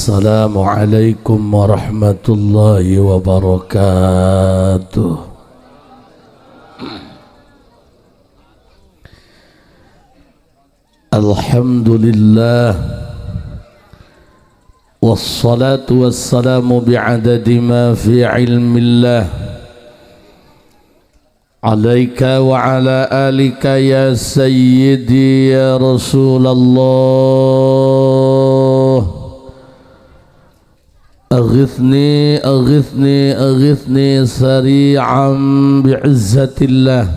السلام عليكم ورحمة الله وبركاته. الحمد لله والصلاة والسلام بعدد ما في علم الله عليك وعلى آلك يا سيدي يا رسول الله. أغثني أغثني أغثني سريعا بعزة الله.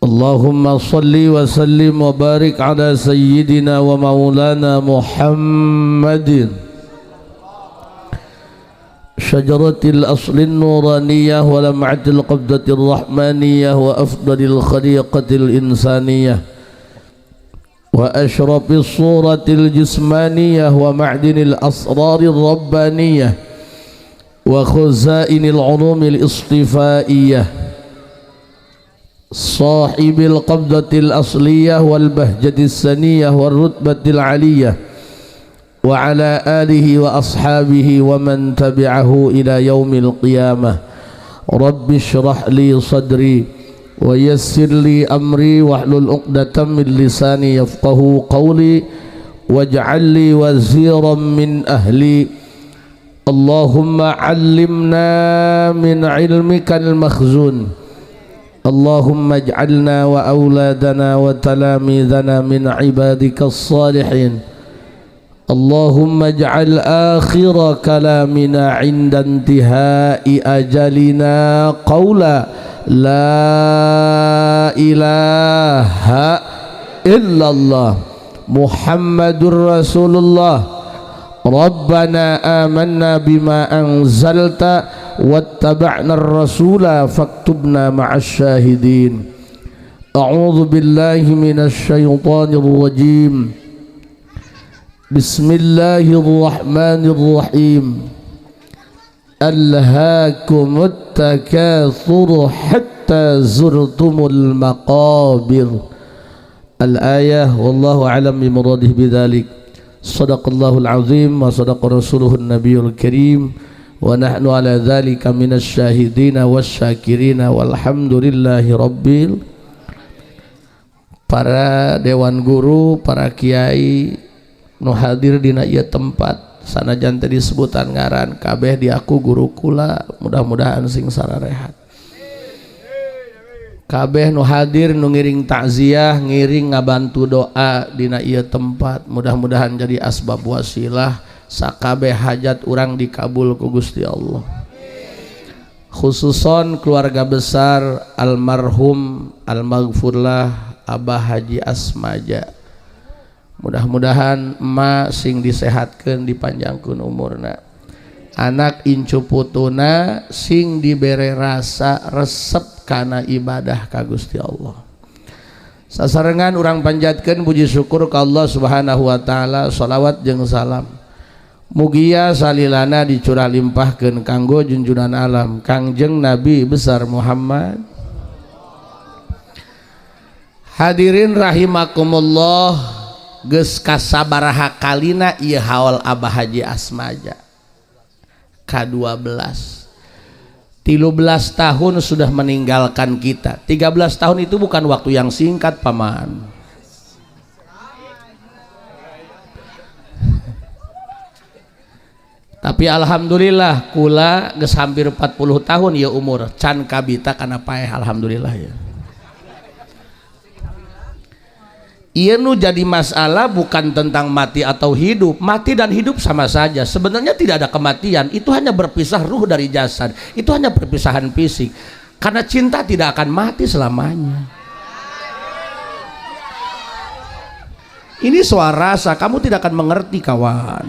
اللهم صل وسلم وبارك على سيدنا ومولانا محمد شجرة الأصل النورانية ولمعة القبضة الرحمانية وأفضل الخليقة الإنسانية وأشرف الصورة الجسمانية ومعدن الأسرار الربانية وخزائن العلوم الاصطفائية صاحب القبضة الأصلية والبهجة السنية والرتبة العلية وعلى آله وأصحابه ومن تبعه إلى يوم القيامة. رب اشرح لي صدري ويسر لي أمري واحلل عقدة من لساني يفقه قولي واجعل لي وزيرا من أهلي. اللهم علمنا من علمك المخزون. اللهم اجعلنا وأولادنا وتلاميذنا من عبادك الصالحين. اللهم اجعل آخر كلامنا عند انتهاء أجلنا قولا لا إله إلا الله محمد رسول الله. ربنا آمنا بما أنزلت واتبعنا الرسول فاكتبنا مع الشاهدين. أعوذ بالله من الشيطان الرجيم. بسم الله الرحمن الرحيم. ألهاكم التكاثر حتى زرتم المقابر. الآية والله أعلم بمراده بذلك. صدق الله العظيم وصدق رسوله النبي الكريم ونحن على ذلك من الشاهدين والشاكرين والحمد لله رب. Para dewan guru, para kiai nu hadir dina ieu tempat, sanajan teu disebutan ngaran, kabeh diaku guru kula, mudah-mudahan sing sararehat. Kabeh nu hadir, nu ngiring takziah, ngiring ngabantu doa dina ieu tempat, mudah-mudahan jadi asbab wasilah sakabeh hajat urang dikabul ku Gusti Allah. Khususon keluarga besar almarhum almaghfurlah Abah Haji Asmaja, mudah-mudahan emak sing disehatkeun, dipanjangkeun umurna, anak incu putuna sing dibere rasa resep kana ibadah ka Gusti Allah. Sasarengan urang panjatkeun puji syukur ka Allah Subhanahu wa taala. Salawat jeung salam mugia salilana dicurah limpahkeun kanggo junjunan alam, Kangjeng Nabi besar Muhammad. Hadirin rahimakumullah, geus kasabaraha kalina ieu haul Abah Haji Asmaja? Ka-12. 13 tahun sudah meninggalkan kita. 13 tahun itu bukan waktu yang singkat, paman. Tapi alhamdulillah kula geus hampir 40 tahun ya umur, can kabita kana paeh, alhamdulillah ya. Ieu nu jadi masalah bukan tentang mati atau hidup. Mati dan hidup sama saja. Sebenarnya tidak ada kematian, itu hanya berpisah ruh dari jasad. Itu hanya perpisahan fisik. Karena cinta tidak akan mati selamanya. Ini soal rasa, kamu tidak akan mengerti, kawan.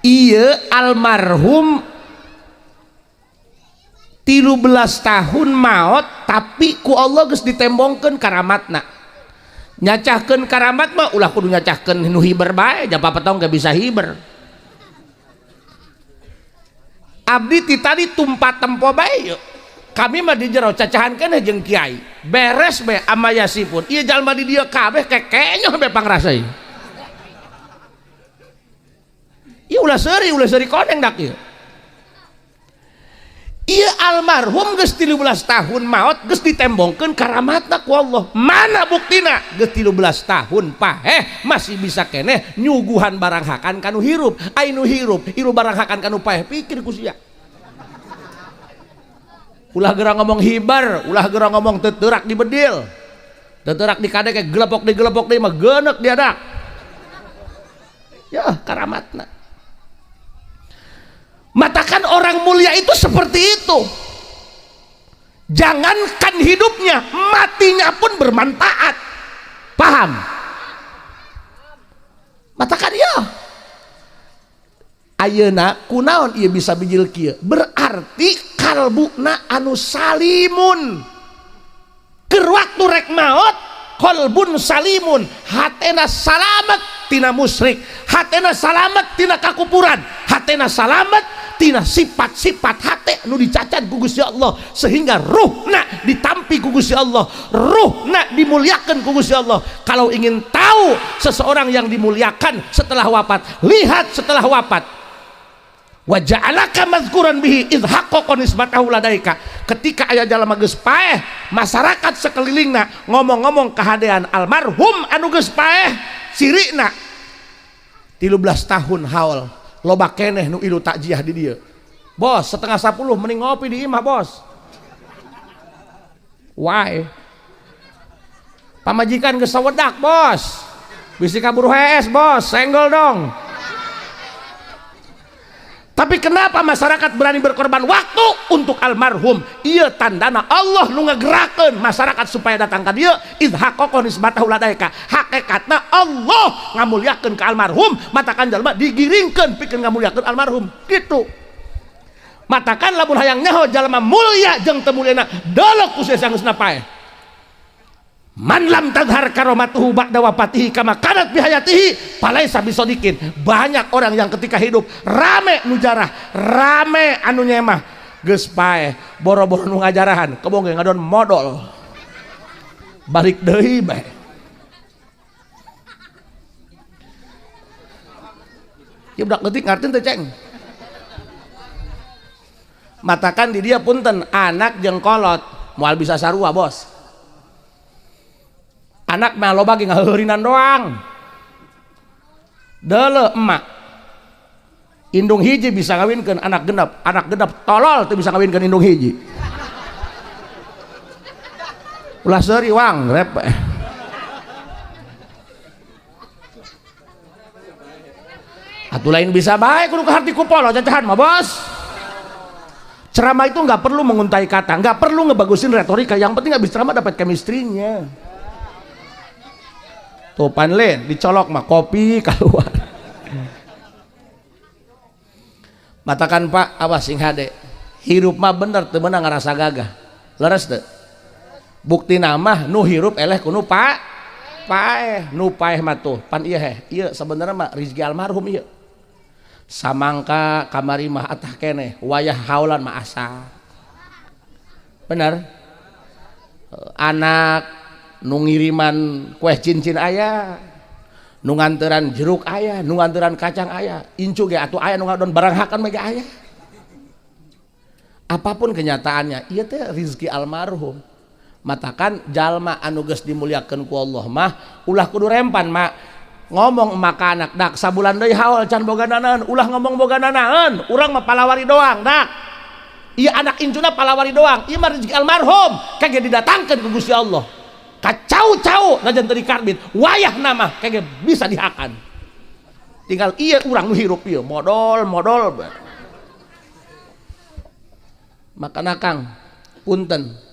Iya, almarhum 13 tahun maot, tapi ku Allah geus ditembongkeun karamatna. Nyacahkeun karamat mah ulah kudu nyacahkeun nu hiber bae, japa patong gak bisa hiber. Abdi ti tadi tumpat tempo bae yeuh. Kami mah di jero cacahan keneh jeung kiai. Beres be amayasipun. Ieu jalma di dieu kabeh kekenyoh be pangrasa ieu. Ieu ulah seuri koneng dak ieu. Ieu almarhum geus 13 tahun maot geus ditembongkeun karamatna ku Allah. Mana buktina? Geus 13 tahun paeh masih bisa keneh nyuguhan barang hakan kanu hirup. Ai nu hirup ieu barang hakan kanu paeh pikir ku sia. Ulah geura ngomong hibar, ulah geura ngomong teuterak di bedil. Teuterak di kadek gelepok digelepok deui mah geuneuk diadak. Ya karamatna. Matakan orang mulia itu seperti itu. Jangankan hidupnya, matinya pun bermanfaat. Paham? Matakan ya. Ayeuna kunaon ieu bisa bijil kieu? Berarti kalbuna anu salimun. Keur waktu rek maot, qalbun salimun, hatena salamet tina musyrik, hatena salamet tina kakupuran, hatena salamet tina sifat-sifat hate nu dicacat ku Gusti Allah sehingga ruhna ditampi ku Gusti Allah, ruhna dimuliakan ku Gusti Allah. Kalau ingin tahu seseorang yang dimuliakan setelah wafat, lihat setelah wafat. Wa ja'alaka mazkuran bihi idh haqqaqa nisbatahu ladaika. Ketika aya jalma geus paeh, masyarakat sekelilingna ngomong-ngomong kahadean almarhum anu geus paeh, cirina 13 tahun haul loba keneh nu ilu takjiah di dieu. Bos, 9:30 mending ngopi di imah, bos. Why? Pamajikan geus sawedak, bos. Bisi kaburu hees, bos, senggol dong. Tapi kenapa masyarakat berani berkorban waktu untuk almarhum? Ieu tandana Allah nu ngagerakeun masyarakat supaya datang ka dieu, idh haqqaqa nisbatahu ladaika. Hakikatna Allah ngamuliakeun ka almarhum, matakan jalma digiringkeun pikeun ngamuliakeun almarhum. Kitu. Matakan lamun hayang nyaho jalma mulia jeung teu muliana, dolok ku sia sanggeusna paeh. Man lam tadhar karomatuhu ba'da wafatihi kama kanat bihayatihi falaisa bisodikin. Banyak orang yang ketika hidup rame nu jarah, rame anu nyemah, geus paeh boro-boro nu ngajarahan, kebong ge ngadon modol. Balik deui bae. Ieu budak leutik ngarti teu ceng? Matakan di dia punten anak jeung kolot moal bisa sarua, bos. Anak mah loba ge ngaheurinan doang. Deuleu emak. Indung hiji bisa ngawinkeun anak genep tolol teu bisa ngawinkeun indung hiji. Ulah seuri wang rep. Atuh lain bisa bae kudu kaharti ku polo cacahan mah, bos. Ceramah itu nggak perlu menguntai kata, nggak perlu ngebagusin retorika, yang penting habis ceramah dapat chemistry-nya. Tuh panlen dicolok mah kopi keluar. Matakan Pak awas sing hade. Hirup mah bener teu meunang ngarasa gagah. Leres teu? Bukti nama nu hirup eleh ku nu pak paeh, nu paeh mah tuh pan ieu heh. Ieu sebenarnya mah rezeki almarhum ieu. Samangka kamari mah atah keneh, wayah haulan mah asa. Bener? Anak nu ngiriman kue cincin aya, nu nganteran jeruk aya, nu nganteran kacang aya, incu ge atuh aya nu ngadon barang hakan mah ge aya. Apapun kenyataannya, ieu teh rezeki almarhum. Matakan jalma anu geus dimuliakeun ku Allah mah ulah kudu rempan mak. Ngomong emak ka anak dak sabulan deui haul can boga nanaon, ulah ngomong boga nanaon, urang mah palawari doang dak. Ieu anak incuna palawari doang, ieu mah rezeki almarhum kage didatangkeun ku Gusti Allah. Kacau-cau najan teu dikarbit, wayah nama kage bisa dihakan. Tinggal ieu urang nu hirup ieu modol-modol. Makana Kang, punten.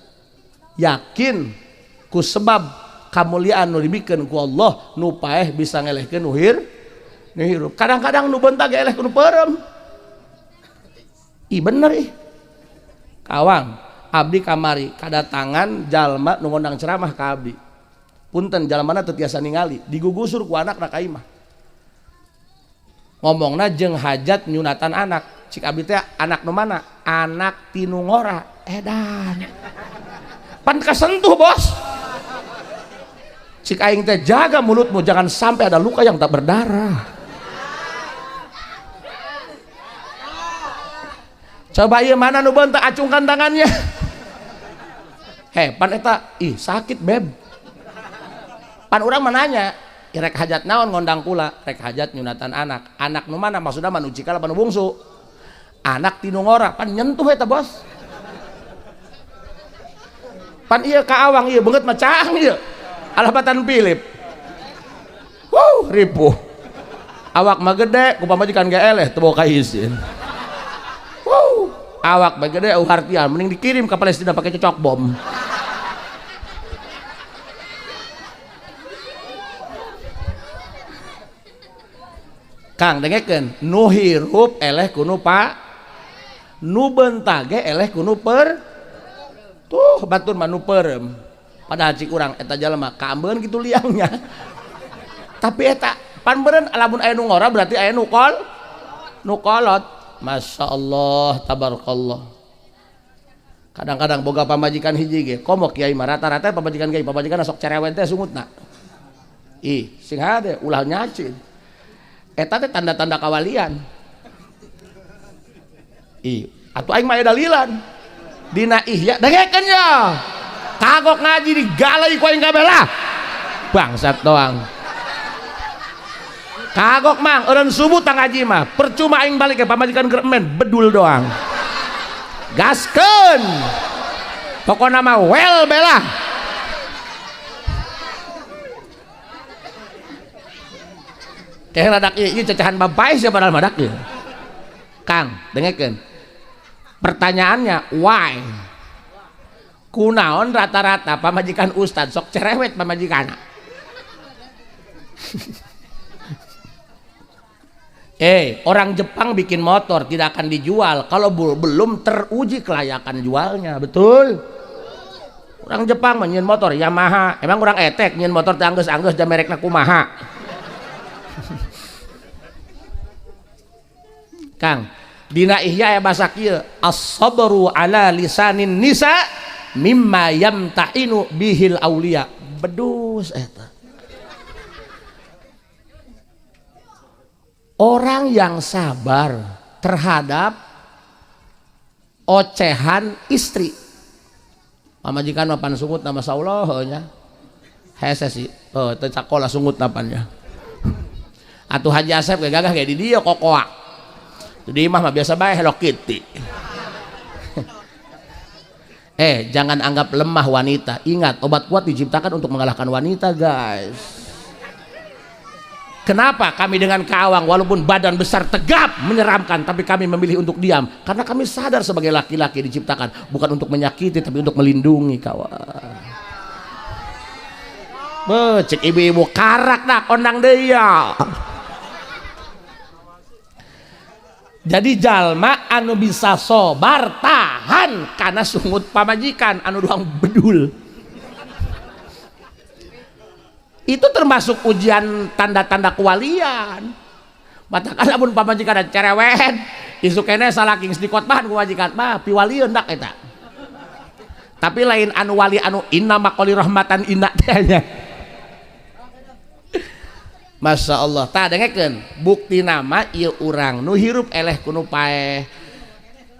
Yakin ku sebab kamuliaan nu dibikeun ku Allah nu paeh bisa ngelehkeun nu hirup. Kadang-kadang nu beunta ge eleh ku nu peureum. Ih bener ih. Kawang abdi kamari kadatangan jalma nu ngondang ceramah ka abdi. Punten jalmana teu tiasa ningali, digugusur ku anakna ka imah. Ngomongna jeung hajat nyunatan anak. Cik abdi teh anak nu mana? Anak ti nu ngora. Edan. Pan kasentuh, bos. Cik aing teh jaga mulutmu jangan sampai ada luka yang tak berdarah. Coba ieu mana nu beunta acungkan tangannya. Heh, pan eta ih sakit beb. Pan urang menanya, rek hajat naon ngondang kula, rek hajat nyunatan anak. Anak nu mana maksudna mah nu cikal apa nu bungsu? Anak ti nu ngora, pan nyentuh eta bos. Pan ieu ka awang ieu beungeut mah caang ieu. Alabatan Philip. Wuh, ripuh. Awak mah gede, ku pamajikan ge eleh teu boga izin. Wuh, awak mah gede euhartian mending dikirim ke Palestina pakai cocok bom. Kang dengekeun, nu hirup eleh ku nu pa, nu beunta ge eleh ku nu per. Tuh batur mah nu peureum. Padahal cik urang eta jalma kaambeun kitu liangnya. Tapi eta pan beureun lamun aya nu ngora berarti aya nu kol, nu kolot. Masya Allah, tabarakallah. Kadang-kadang boga pamajikan hiji ge, komo kiai mah rata-rata pamajikan kiai, pamajikan sok cerewet teh sungutna. Ih, sing hade ulah nyacin. Eta teh tanda-tanda kawalian. Ih, atuh aing mah aya dalilan. Dina Ihya dengekeun ya. Kagok ngaji digalai ku aing kabeh lah. Bangsat doang. Kagok mang eureun subuh tang ngaji mah. Percuma aing balik ke pamajikan keur emen bedul doang. Gaskeun. Pokona mah wel belah. Teh radak ieu cacahan babae sia padahal madak ieu. Kang, dengekeun. Pertanyaannya, why? Kunaon rata-rata pamajikan ustad sok cerewet pamajikanna? Orang Jepang bikin motor tidak akan dijual kalau belum teruji kelayakan jualnya, betul? Orang Jepang mah nyieun motor Yamaha, emang orang etek nyieun motor teh anggeus-anggeus da merekna kumaha? Kang, dina Ihya aya basa kieu, as-sabru ala lisanin nisa mimma yamtahinu bihil aulia. Bedus eta. Orang yang sabar terhadap ocehan istri. Pamajikan mah pan sungut nama saullah nya. Hese sih, oh teu sakola sungut napannya. Atuh Haji Asep ge gagah ge di dieu kokoa. Di imah mah biasa bae Hello Kitty. Jangan anggap lemah wanita. Ingat, obat kuat diciptakan untuk mengalahkan wanita, guys. Kenapa kami dengan Kawang walaupun badan besar tegap menyeramkan, tapi kami memilih untuk diam? Karena kami sadar sebagai laki-laki diciptakan bukan untuk menyakiti tapi untuk melindungi kawan. Becek ibu-ibu karak dak ondang deui ya. Jadi jalma anu bisa sobar tahan karena sungut pamajikan anu doang bedul. Itu termasuk ujian tanda-tanda kewalian. Matakan lamun pamajikan cerewet, isuk keneh salaki geus dikotbahan ku majikan, mah piwalieun dak eta. Tapi lain anu wali anu inna maqali rahmatan inna teh nya. Masya Allah, tah dengekeun bukti nama ieu urang nu hirup eleh ku nu paeh.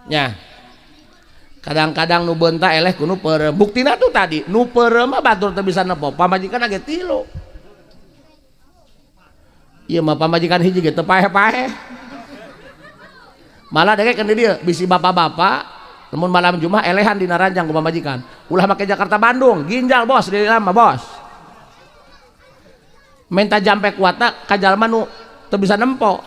Nya. Kadang-kadang nu beunta eleh ku nu peureum. Buktina tuh tadi nu peureum mah batur teu bisa nepo, pamajikan ge tilu. Ieu mah pamajikan hiji ge teu paeh-paeh. Malah dengekeun di dieu bisi bapak-bapak lamun malam Jumat elehan dina ranjang ku pamajikan. Ulah make Jakarta Bandung, ginjal bos di lama bos. Minta jampe kuatna ka jalma nu teu bisa nempo.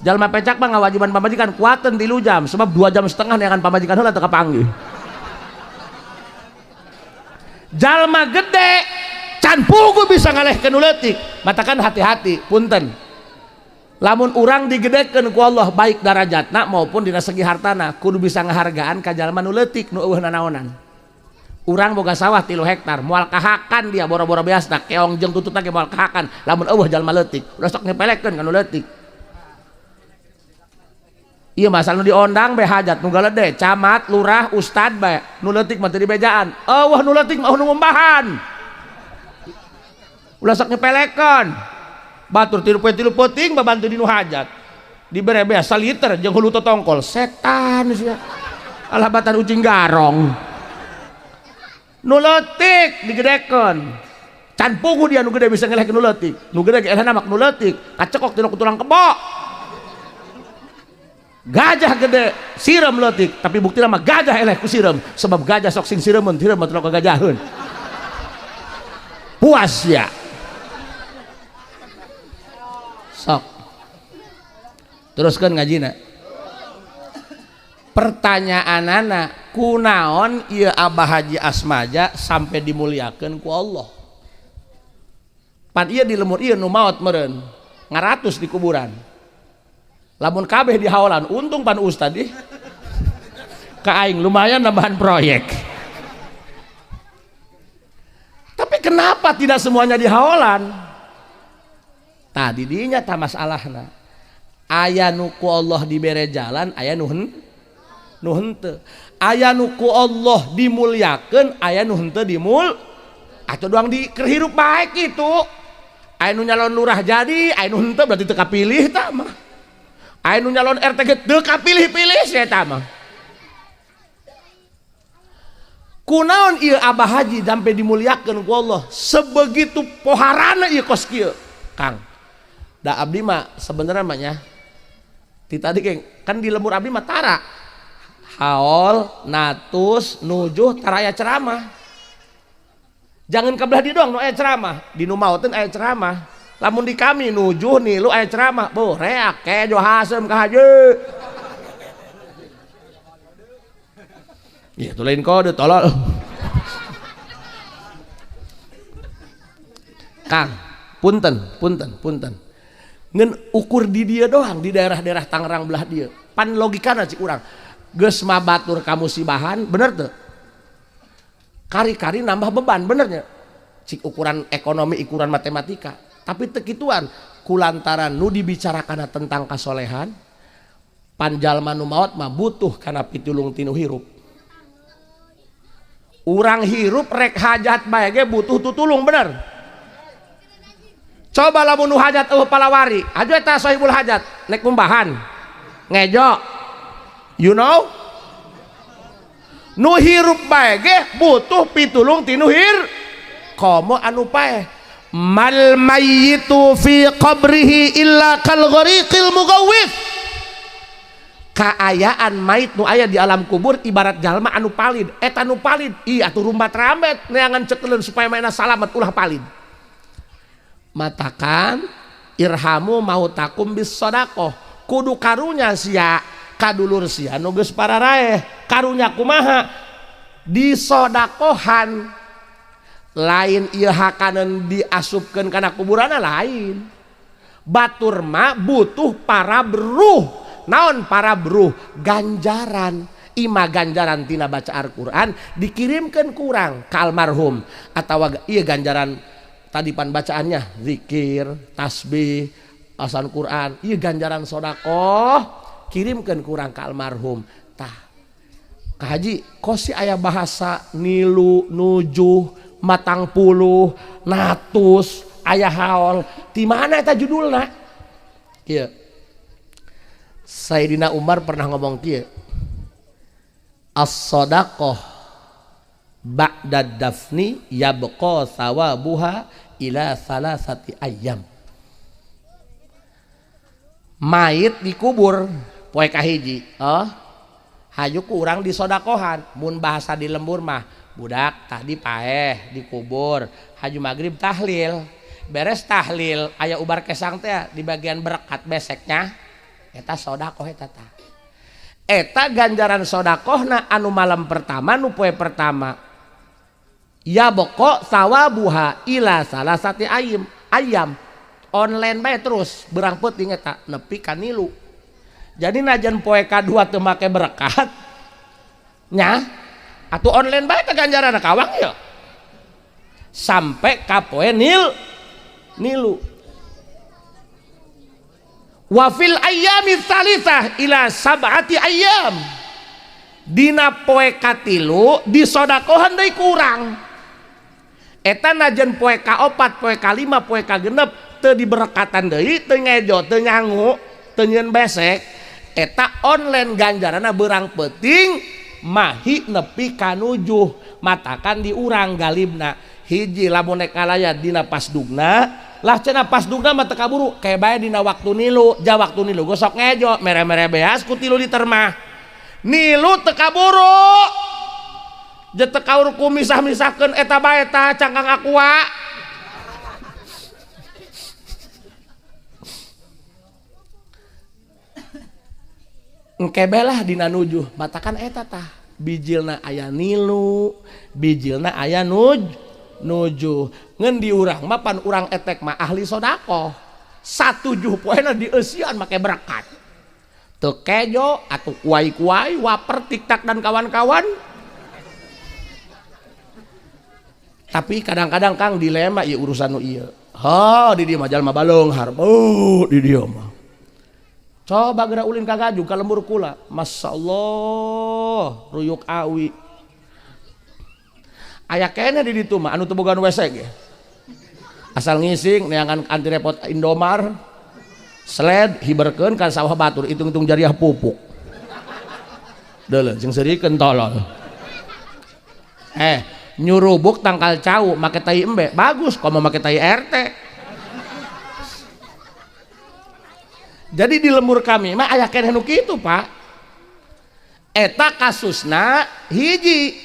Jalma pecak mah ngawajiban pamajikan kuateun 3 jam sebab 2 jam setengah neangan pamajikan heula teu kapanggih. Jalma gede can pugu bisa ngalehkeun nu leutik. Matakan hati-hati punten. Lamun urang digedekeun ku Allah baik darajatna maupun dina segi hartana kudu bisa ngahargaan ka jalma nu leutik nu eueuh nanaonan. Urang boga sawah 3 hektar moal kahakan dia boro-boro beasna keong jeung tututna ge moal kahakan lamun eueuh jalma leutik ulah sok nyepelekeun ka nu leutik. Iya masalah nu diondang bae hajat nu galede, camat, lurah, ustad bae, nu leutik mah teu dibejaan. Eueuh nu leutik mah nu ngumbahan. Ulah sok nyepelekeun. Batur tilu poe tilu peuting babantu di nu hajat. Dibere beas saliter jeung hulu totongkol, setan sia. Alah batan ucing garong. Nu leutik digedekeun. Can puguh dia nu gede bisa ngelehkeun nu leutik. Nu gede ge elehna mah nu leutik, kacekok tina tulang kebo. Gajah gede sireum leutik, tapi buktina mah gajah eleh ku sireum, sebab gajah sok sing sireumeun, sireum mah teu kagajaheun. Puas ya. Sok. Teruskan ngajina. Pertanyaanana kunaon ieu Abah Haji Asmaja sampai dimuliakeun ku Allah. Pan ieu di lemur ieu nu maot meureun ngaratus di kuburan. Lamun kabeh di haolan untung pan ustad ih. Ka aing lumayan nambahan proyek. Tapi kenapa tidak semuanya di haolan? Tadi dinya ta masalahna. Aya nu ku Allah dibere jalan, aya nu henteu. Aya nu ku Allah dimuliakeun, aya nu henteu dimul. Atuh doang di keur hirup bae kitu. Aya nu nyalon lurah jadi, aya nu henteu berarti teu kapilih tah mah. Aya nu nyalon RT ge teu kapilih-pilih sia eta mah. Kunaon ieu Abah Haji sampai dimuliakeun ku Allah sebegitu poharana ieu kos kieu. Kang, da abdi mah sebenarnya mah nya ti tadi geng kan di lembur abdi mah tara haol natus nujuh tara aya ceramah. Jangan kebelah di doang nu aya ceramah, di nu maoteun aya ceramah. Lamun di kami nujuh nilu aya ceramah, boh reak kejo hasem ka haji. Ya itu lain kode tolol. Kang, punten, punten, punten. Ngan ukur di dia doang di daerah-daerah Tangerang belah dia. Pan logikana cik urang. Geus mah batur kamusibahan, bener teu? Kari-kari nambah beban, benernya. Cik ukuran ekonomi, ukuran matematika. Tapi teu kituan, kulantaran nu dibicarakan tentang kasolehan, panjalma nu maot mah butuh kana pitulung tinu hirup. Urang hirup rek hajat bae ge butuh tutulung, bener. Coba lamun nu hajat eueuh palawari, aju eta sahibul hajat nek ngumbahan, ngejo. You know? Nu hirup bae ge butuh pitulung tinu hir. Komo anu paeh. Mal mayyitu fi qabrihi illa kal ghariqil mughawwif. Kaayaan mayit nu aya di alam kubur ibarat jalma anu palid, eta nu palid ih atuh rumbat rambet neangan cekeleun supaya maena salamet ulah palid. Matakan irhamu mautakum bis sadaqah, kudu karunya sia kadulur sia nu geus pararaeh, karunya kumaha disodakohan. Lain ieu hakaneun diasupkeun kana kuburanna lain. Batur mah butuh para beruh. Naon para beruh? Ganjaran. Ima ganjaran tina baca Al-Qur'an dikirimkeun kurang ka almarhum atawa ieu ganjaran tadi pan bacaannya zikir, tasbih, asan Quran, ieu ganjaran sedekah kirimkeun kurang ka almarhum. Tah Ka Haji kos si aya bahasa nilu, nujuh, matang puluh, natus, aya haol, di mana eta judulna? Kieu. Sayyidina Umar pernah ngomong kieu. As-sadaqah ba'da dafni yabqa thawabuha ila salasati ayyam. Mayit dikubur poe kahiji, oh, hayu ku urang disodakohan. Mun bahasa di lembur mah budak tadi paeh dikubur, haju maghrib tahlil, beres tahlil aya ubar kesang teh di bagian berkat beseknya eta sodakoh eta tah. Eta ganjaran sodakohna anu malam pertama nu poe pertama ya boko sawabuha ila salasati ayam ayam online bae terus berang peuting eta nepi ka nilu. Jadi najan poe kadua teu make berkat nya atuh online bae ka ganjaran kawang ya sampai ka poe nilu. Wa fil ayyami tsalitsah ila sab'ati ayyam. Dina poe katilu disodakohan deui kurang. Eta najan poe ka-4, poe ka-5, poe ka-6 teu diberkatan deui, teu ngejo, teu nyangu, teu nyieun besek. Eta online ganjaranna beurang peuting mahi nepi ka nujuh matakan diurang galibna. Hiji lamun nek ngalayat dina pasdugna, lah cenah pasdugna mah teu kaburu, kae bae dina waktu nilu, ja waktu nilu gosok ngejo, mere-mere beas ku 3 liter mah. Nilu teu kaburu. Je teu kaur ku misah-misahkeun eta bae tah cangkang aqua. Engke bae lah dina nujuh, matakan eta tah bijilna aya nilu, bijilna aya nujuh. Ngan di urang mah pan urang etek mah ahli sodakoh. Satujuh poena dieusian make berkat. Teu kejo atuh kuai-kuai, waper, tiktak dan kawan-kawan. Tapi kadang-kadang Kang dilema ieu urusan nu ieu. Ha di dieu mah jalma baleunghar. Oh di dieu mah. Coba geura ulin ka gaju ka lembur kula. Masyaallah, ruyuk awi. Aya keneh di ditu mah anu teu boga WC ge. Asal ngising neangan anti repot Indomar. Sled hiberkeun ka sawah batur hitung-hitung jariah pupuk. Deuleu jeung seurikeun tolol. Nyurubuk tangkal cau make tai embe bagus komo make tai RT. Jadi di lembur kami mah aya keneh nu kitu, Pak. Eta kasusna hiji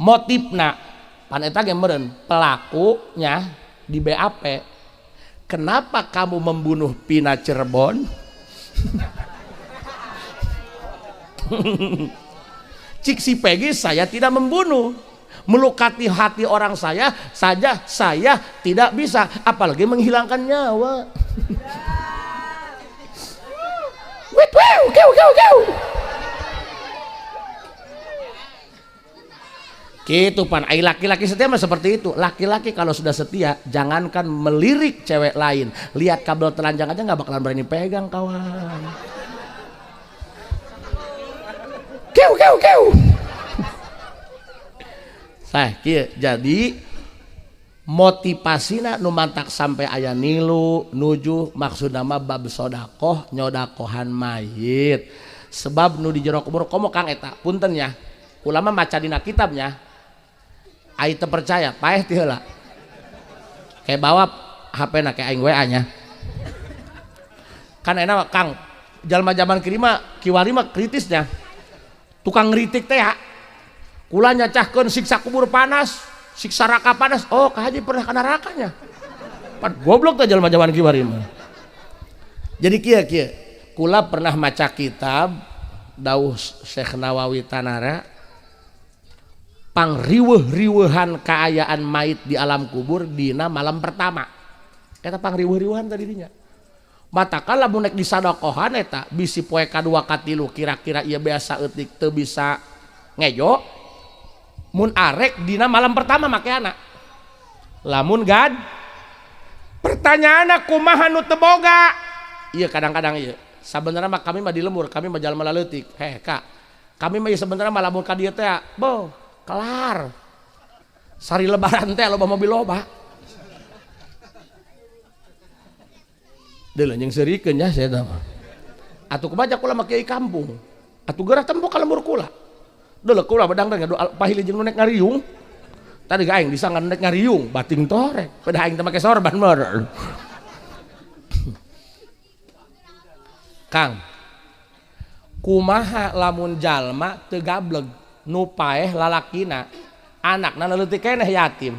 motifna pan eta ge meureun pelakunya di BAP. Kenapa kamu membunuh Pina Cirebon? Cik si Peggy, saya tidak membunuh. Melukati hati orang saya saja saya tidak bisa, apalagi menghilangkan nyawa. Wit wew kew kew kew. Gitu pan, ai laki-laki setia mah seperti itu. Laki-laki kalau sudah setia, jangankan melirik cewek lain, lihat kabel telanjang aja nggak bakalan berani pegang kawan. Kew kew kew. Sah, kieu. Jadi motivasina nu mantak sampai aya nilu nuju maksudna mah bab sodakoh nyodakohan mayit. Sebab nu di jero kubur komo Kang eta, punten ya. Ulama maca dina kitabnya ai teu percaya paeh ti heula. Kayak bawa HP na kayak aing WA nya. Kan enak Kang, jalma zaman kiri mah kiwari mah kritisnya. Tukang ngritik teh ya. Kula nyacahkeun siksa kubur panas, siksa raka panas. Oh, Ka Haji pernah kana rakanya. Pan goblok teh jalma zaman kiwari mah. Jadi kieu kieu, kula pernah maca kitab dawuh Syekh Nawawi Tanara, pangriweuh-riweuhan kaayaan mayit di alam kubur dina malam pertama. Eta pangriweuh-riweuhan tadi dinya. Matakan lamun nek disadokohan eta bisi poe kadua katilu kira-kira ieu biasa eutik teu bisa ngejo, mun arek dina malam pertama make anak. Lamun gad pertanyaanna kumaha nu teu boga? Ieu kadang-kadang ieu. Sabenerna mah kami mah di lembur, kami mah jalma laleutik. Heh Kak, kami mah ieu sebenarnya mah lamun ka dieu teh boh kelar. Sari lebaran teh loba mobil loba. Deuleu jeung seurikeun nya saya teh mah. Atuh kumaha kula mah kiai kampung. Atuh geurah tempo ka lembur kula. Deuleu kula bedang teh ngadu pahili jeung nu nek ngariung. Tadi ge aing disangka nek ngariung, bating torek. Pedah aing teh make sorban meureun. Kang, kumaha lamun jalma teu gableg nu paeh lalakina, anakna leutik keneh yatim.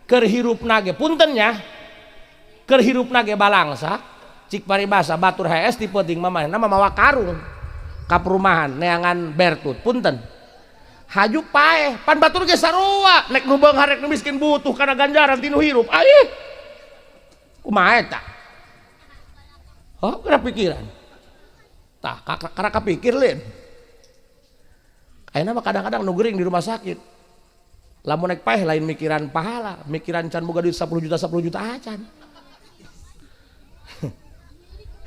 Keur hirupna ge punten nya. Keur hirupna ge balangsa, cik paribasa batur HS ti peuting mah manehna mah mawa karung ka perumahan neangan bertut punten. Haju paeh, pan batur ge sarua, nek nu beunghar rek nu miskin butuh kana ganjaran ti nu hirup. Aih. Kumaha eta? Oh, kena pikiran. Tah, karena kapikir lin. Ayeuna mah kadang-kadang nu gering di rumah sakit. Lamun nek paeh lain mikiran pahala, mikiran can boga duit 10 juta 10 juta acan.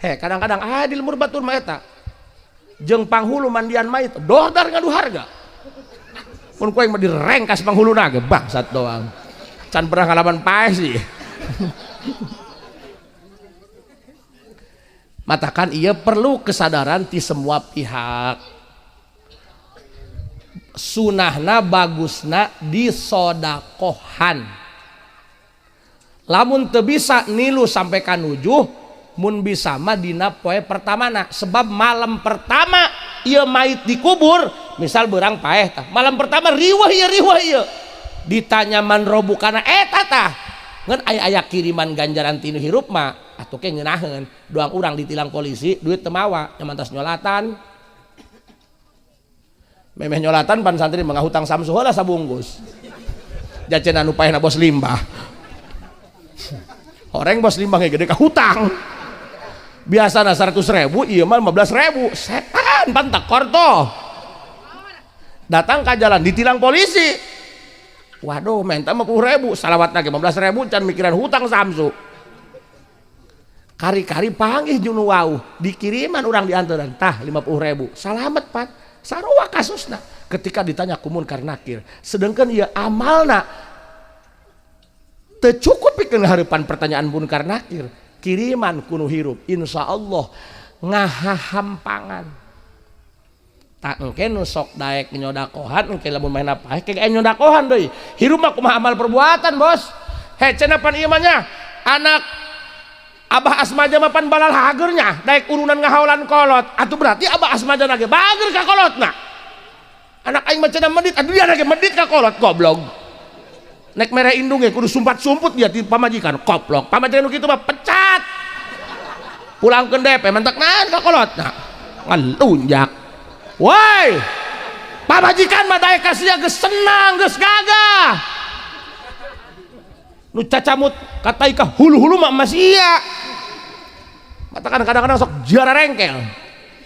He, kadang-kadang aya di lembur batur mah eta. Jeung panghulu mandian mayit dordar ngadu harga. Mun ku aing mah direngkas panghuluna ge bangsat doang. Can pernah ngalaman paeh sih. Matakan iya perlu kesadaran ti semua pihak. Sunahna bagusna disodakohan. Lamun teu bisa nilu sampai kanujuh, mun bisa mah dina poe pertamana, sebab malam pertama ieu mayit dikubur, misal beurang paeh tah, malam pertama riweuh ieu riweuh ieu. Ditanya man robukana eta tah. Ngan aya-aya kiriman ganjaran tinu hirup mah atuh ke ngeunaheun, doang urang ditilang polisi duit teu mawa, nyaman tas nyolatan. Memeh nyolatan pan santri mah ngahutang Samsu heula sabungkus. Jaceuna nu paehna bos limbah. Horeng bos limbah ge gede ka hutang. Biasana 100.000 ieu mah 15.000. Setan pan tekor toh. Datang ka jalan ditilang polisi. Waduh, minta 50.000, salawatna ge 15.000 can mikiran hutang Samsu. Kari-kari panggih jeung nu wauh, dikiriman urang diantaran tah 50.000. Salamet pan. Sarua kasusna ketika ditanya ku Munkar Nakir, sedangkan ieu amalna teu cukup pikeun hareupan pertanyaan Munkar Nakir, kiriman ku nu hirup insyaallah ngahahampangan. Tak engke nu sok daek nyodakohan engke lamun maena paeh ke nyodakohan deui. Hirup mah kumaha amal perbuatan, Bos. He cenah pan ieu mah nya anak Abah Asmaja mah pan balal hagernya daek urunan ngahaolan kolot. Atuh berarti Abah Asmaja ge bager ka kolotna. Anak aing mah cenah medit, atuh dia ge medit ka kolot goblok. Nek mere indung ge kudu sumpat-sumput dia ti pamajikan koplok. Pamajikan nu kitu mah pecat. Pulangkeun DP mentek naon ka kolotna. Ngalunjak. Woi. Pamajikan mah daek ka sia geus senang, geus gagah. Nu cacamut katai ka hulu-hulu mah masih iya. Matakan kadang-kadang sok jara rengkel.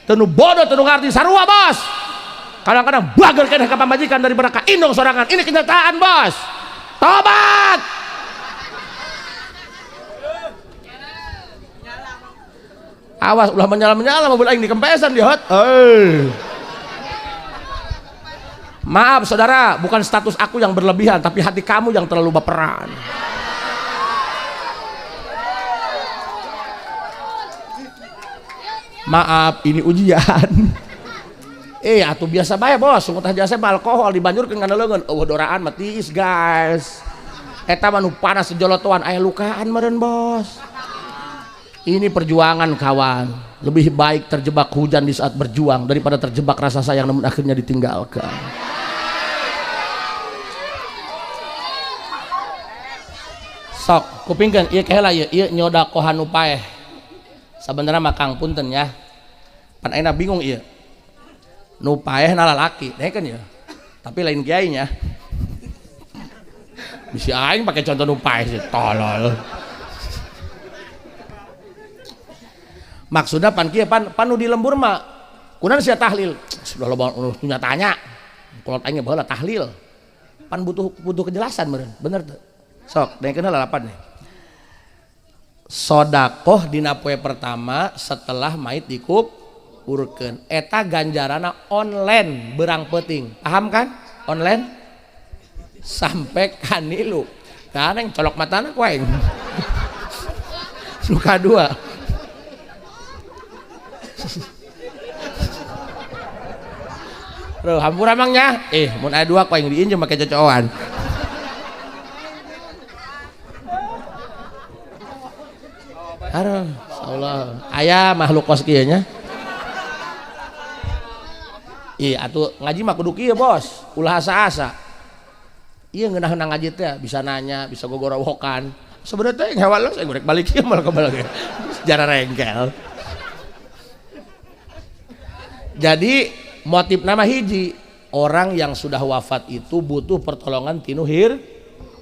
Teu nu bodoh teu nu ngarti sarua, Bos. Kadang-kadang bager keneh ka pamajikan daripada ka indung sorangan. Ini kenyataan, Bos. Tobat. Awas ulah menyala-menyala mobil aing dikempesan di hot. Hei. Maaf saudara, bukan status aku yang berlebihan, tapi hati kamu yang terlalu baperan. Maaf, ini ujian. Atuh biasa bae, Bos. Sungguh jasa alkohol dibanjurkeun kana leungeun. Eueuh doraan mah tiis, guys. Eta mah nu panas sejolotoan aya lukaan meureun, Bos. Ini perjuangan, kawan. Lebih baik terjebak hujan di saat berjuang daripada terjebak rasa sayang namun akhirnya ditinggalkan. Sok, kupingkeun ieu keheula ieu, ieu nyodakohan nu paeh. Sabenerna mah Kang punten ya. Pan ayeuna bingung ieu. Nu paeh na lalaki, kan ya. Tapi lain kiainya. Bisi aing pakai contoh nu paeh sih, tolol. Maksudna pan kieu pan panu di lembur mah kunaon sia tahlil. Sudah loba nu tanya. Kolot aing baheula tahlil. Pan butuh kejelasan meureun, bener teu? Sok, dengekeun heula lapan nih. Sodakoh dina poe pertama setelah mayit dikuburkeun. Eta ganjarana online berang peuting. Paham kan? Online sampai kanilu. Kan yang colok matana ku aing. Luka dua. Ruh, hampura mangnya. Mun aya dua ku aing diinjem make cocoan. Aduh, insyaallah. Aya makhluk kos kieu nya. Ih, atuh ngaji mah kudu kieu, Bos. Ulah asa-asa. Ieu ngeunah ngaji teh bisa nanya, bisa gogorowokan. Sebenarnya teh hewan saya rek balik ieu malah kebalik. Sejarah rengkel. Jadi motif nama hiji, orang yang sudah wafat itu butuh pertolongan tinuhir,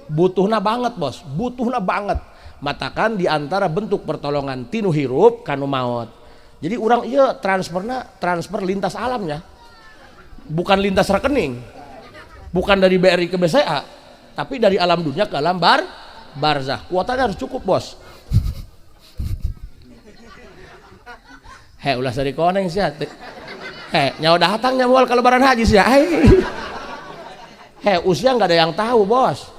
butuhna banget, Bos, butuhna banget. Matakan diantara bentuk pertolongan tinu hirup kanu maot. Jadi orang iya transferna transfer lintas alamnya, bukan lintas rekening, bukan dari BRI ke BCA, tapi dari alam dunia ke alam barzah. Kuotanya harus cukup, Bos. He ulah sari koneng sia. He nyawa datang nya moal ka lebaran haji sia. He usia enggak ada yang tahu, Bos.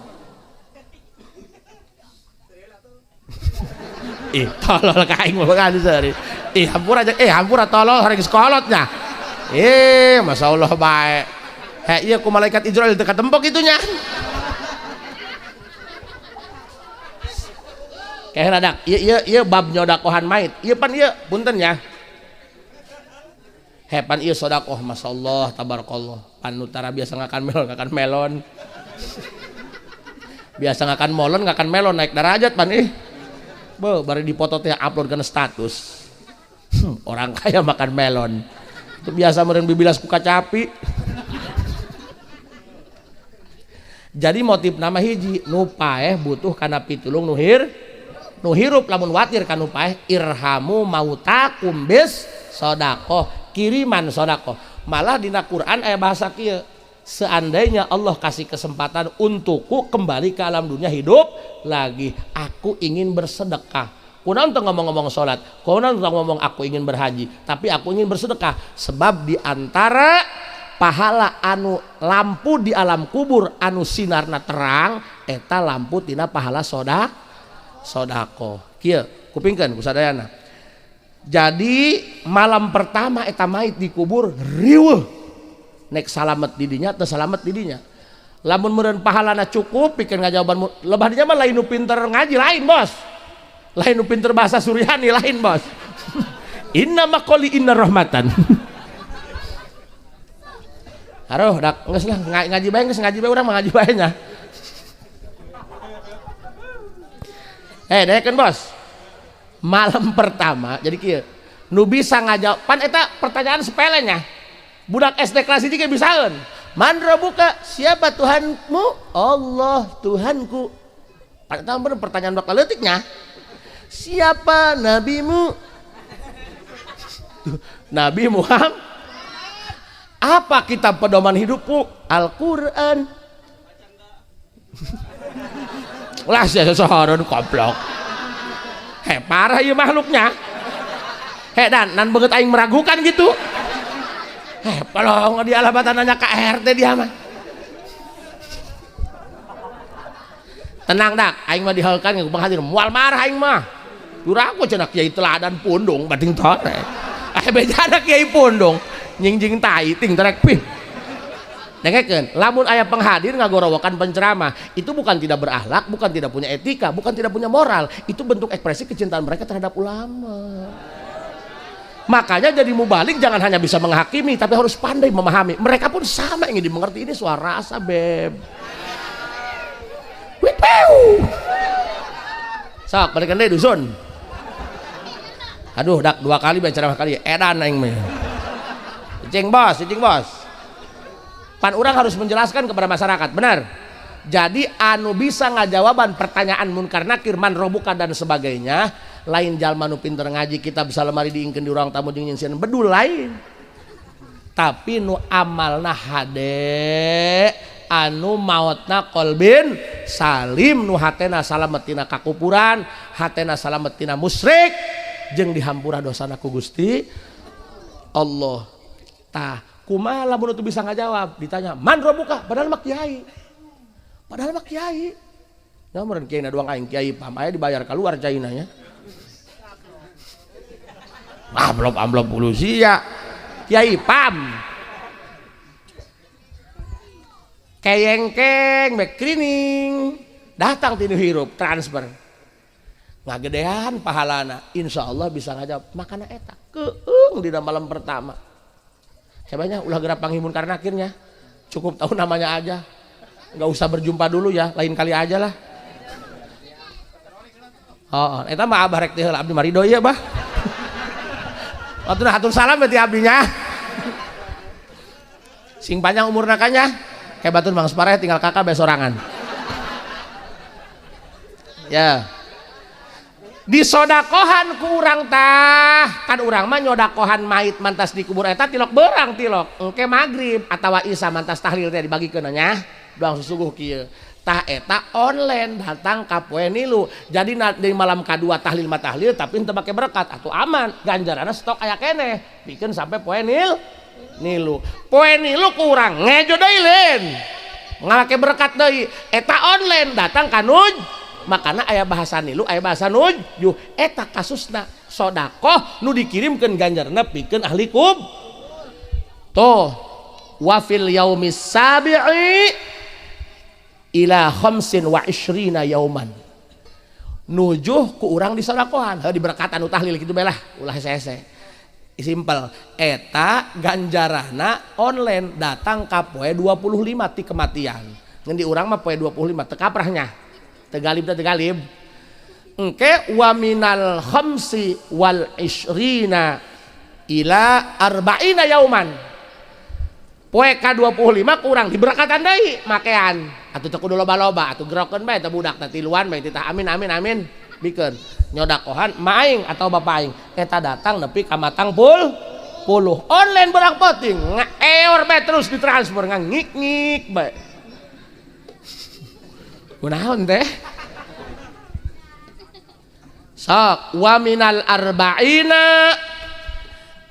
Ih, tolol ka aing mah kan sari. Ih, hampura aja, hampura tolol hari geus kolotnya. Masyaallah bae. He ieu ku malaikat Israil teu katempok itunya. Kayak radak, ieu bab nyodakohan mait. Ieu pan ieu punten ya. Hepan ieu sodakoh masyaallah tabarakallah. Panutara biasa ngakan melon, ngakan melon. Biasa ngakan molon, ngakan melon naik derajat pan ih. Be, bari dipoto teh upload kana status. Orang kaya makan melon. Itu biasa meureun bibilas ku kacapi. Jadi motif nama hiji nu paeh butuh kana pitulung nu nu hirup lamun watir kanu paeh irhamu mautakum bis sodakoh kiriman sodakoh. Malah dina Quran aya bahasa kieu, seandainya Allah kasih kesempatan untukku kembali ke alam dunia hidup lagi, aku ingin bersedekah. Kunaon teu ngomong-ngomong salat, kunaon teu ngomong aku ingin berhaji, tapi aku ingin bersedekah. Sebab di antara pahala anu lampu di alam kubur anu sinarna terang eta lampu tina pahala sodako. Kieu kupingkeun ku sadayana. Jadi malam pertama eta mait dikubur riweuh. Nek salamet didinya teu salamet didinya. Lamun meureun pahalana cukup pikeun ngajawaban lebah dinya mah lain nu pinter ngaji lain, Bos. Lain nu pinter bahasa Suryani lain, Bos. Inna maqali inna rahmatan. Aduh, dak geus lah ngaji bae geus ngaji bae urang mah ngaji bae nya. Daekeun Bos. Malam pertama jadi kieu. Nu bisa ngajawab pan eta pertanyaan sepele nya. Budak SD kelas 1 ge bisaeun. Man rabbuka? Siapa Tuhanmu? Allah Tuhanku. Pan eta mah pertanyaan bakal leutik nya. Siapa nabimu? Nabi Muhammad. Apa kitab pedoman hidupmu? Al-Qur'an. Lah sia sesohoron goblok. He parah ieu makhluknya. He dan nan beungeut aing meragukan gitu. He pelong di alabatan nanya ka RT dia mah. Tenang dak, aing mah dihalkan ku penghadir moal marah aing mah. Duraku cenah kiai teladan pundung bating torek. Bejana kiai pundung nyingjing tai ting torek pih. Dengekeun, lamun aya penghadir ngagorowokan penceramah, itu bukan tidak berakhlak, bukan tidak punya etika, bukan tidak punya moral, itu bentuk ekspresi kecintaan mereka terhadap ulama. Makanya jadi mubalik jangan hanya bisa menghakimi, tapi harus pandai memahami. Mereka pun sama ingin dimengerti, ini suara rasa beb. Wipeu. Sok balikan deui dusun. Aduh, dak dua kali bae ceramah kali edan aing mah. Cicing bos, cicing bos. Pan orang harus menjelaskan kepada masyarakat, benar. Jadi anu bisa ngajawaban pertanyaan munkar nakir man robuka dan sebagainya, lain jalma nu pinter ngaji kitab salemari diingkeun di ruang tamu jeung nyieun bedul lain. Tapi nu amalna hade, anu maotna kolbin salim, nu hatena salamet tina kakupuran, hatena salamet tina musyrik, jeung dihampura dosana ku Gusti Allah. Tah kumaha lamun teu bisa ngajawab ditanya man robuka padahal mah kiai. Padahal mah kiai. Nya meureun kiai na doang aing kiai pam aya dibayar keluar caina nya. Amplop amplop pulusia. Kiai pam. Keyengkeng back cleaning. Datang tinu hirup transfer. Ngagedean pahalana insyaallah bisa ngajawab makana eta keung dina malam pertama. Hebatnya ulah gerak panghimun karena akhirnya cukup tahu namanya aja, nggak usah berjumpa dulu ya, lain kali aja lah. Oh, eta mah abah rek teh heula abdi mah ridho ieu bah. Hatur hatur salam berarti abdinya. Sing panjang umurna kanya, hebatun Bang Separeh tinggal kakak besorangan. Ya. Disodakohan ku urang tah, kan urang mah nyodakohan mait mantas dikubur eta tilok berang tilok engke magrib atawa isa mantas tahlil teh dibagikeun nya doang susuguh kieu. Tah eta online datang ka poe nilu. Jadi di malam kadua tahlil mah tahlil tapi henteu make berkat atuh aman. Ganjaranna stok aya keneh pikeun sampai poe nilu. Poe nilu kurang ngejo deui lain. Ngalake berkat deui. Eta online datang ka nuj. Makana aya bahasa nilu, aya bahasa nujuh. Eta kasusna sodakoh nu dikirimkeun ganjaranna pikeun ahli kub. Tuh wa fil yaumis sabi'i ila khamsin wa ishrina yauman. Nujuh ku urang disodakohan. Heuh diberkatan nu tahlil kitu bae lah, ulah hese-hese. Simpel. Eta ganjarana online datang ka poe 25 ti kematian. Ngan di urang mah poe 25 teu kaprahnya. Teu galib teh teu galib. Engke wa minal khamsi wal ishrina ila arba'ina yauman. Poe ka 25 kurang diberkatan deui makean. Atuh teu kudu loba-loba, atuh gerokeun bae teh budak teh tiluan bae titah amin amin amin bikeun. Nyodakohan ma aing atau bapa aing eta datang nepi ka matang puluh online berang penting ngaeor bae terus ditransfer ngangik-ngik bae. Kunaon teh? Sok wa minal arba'ina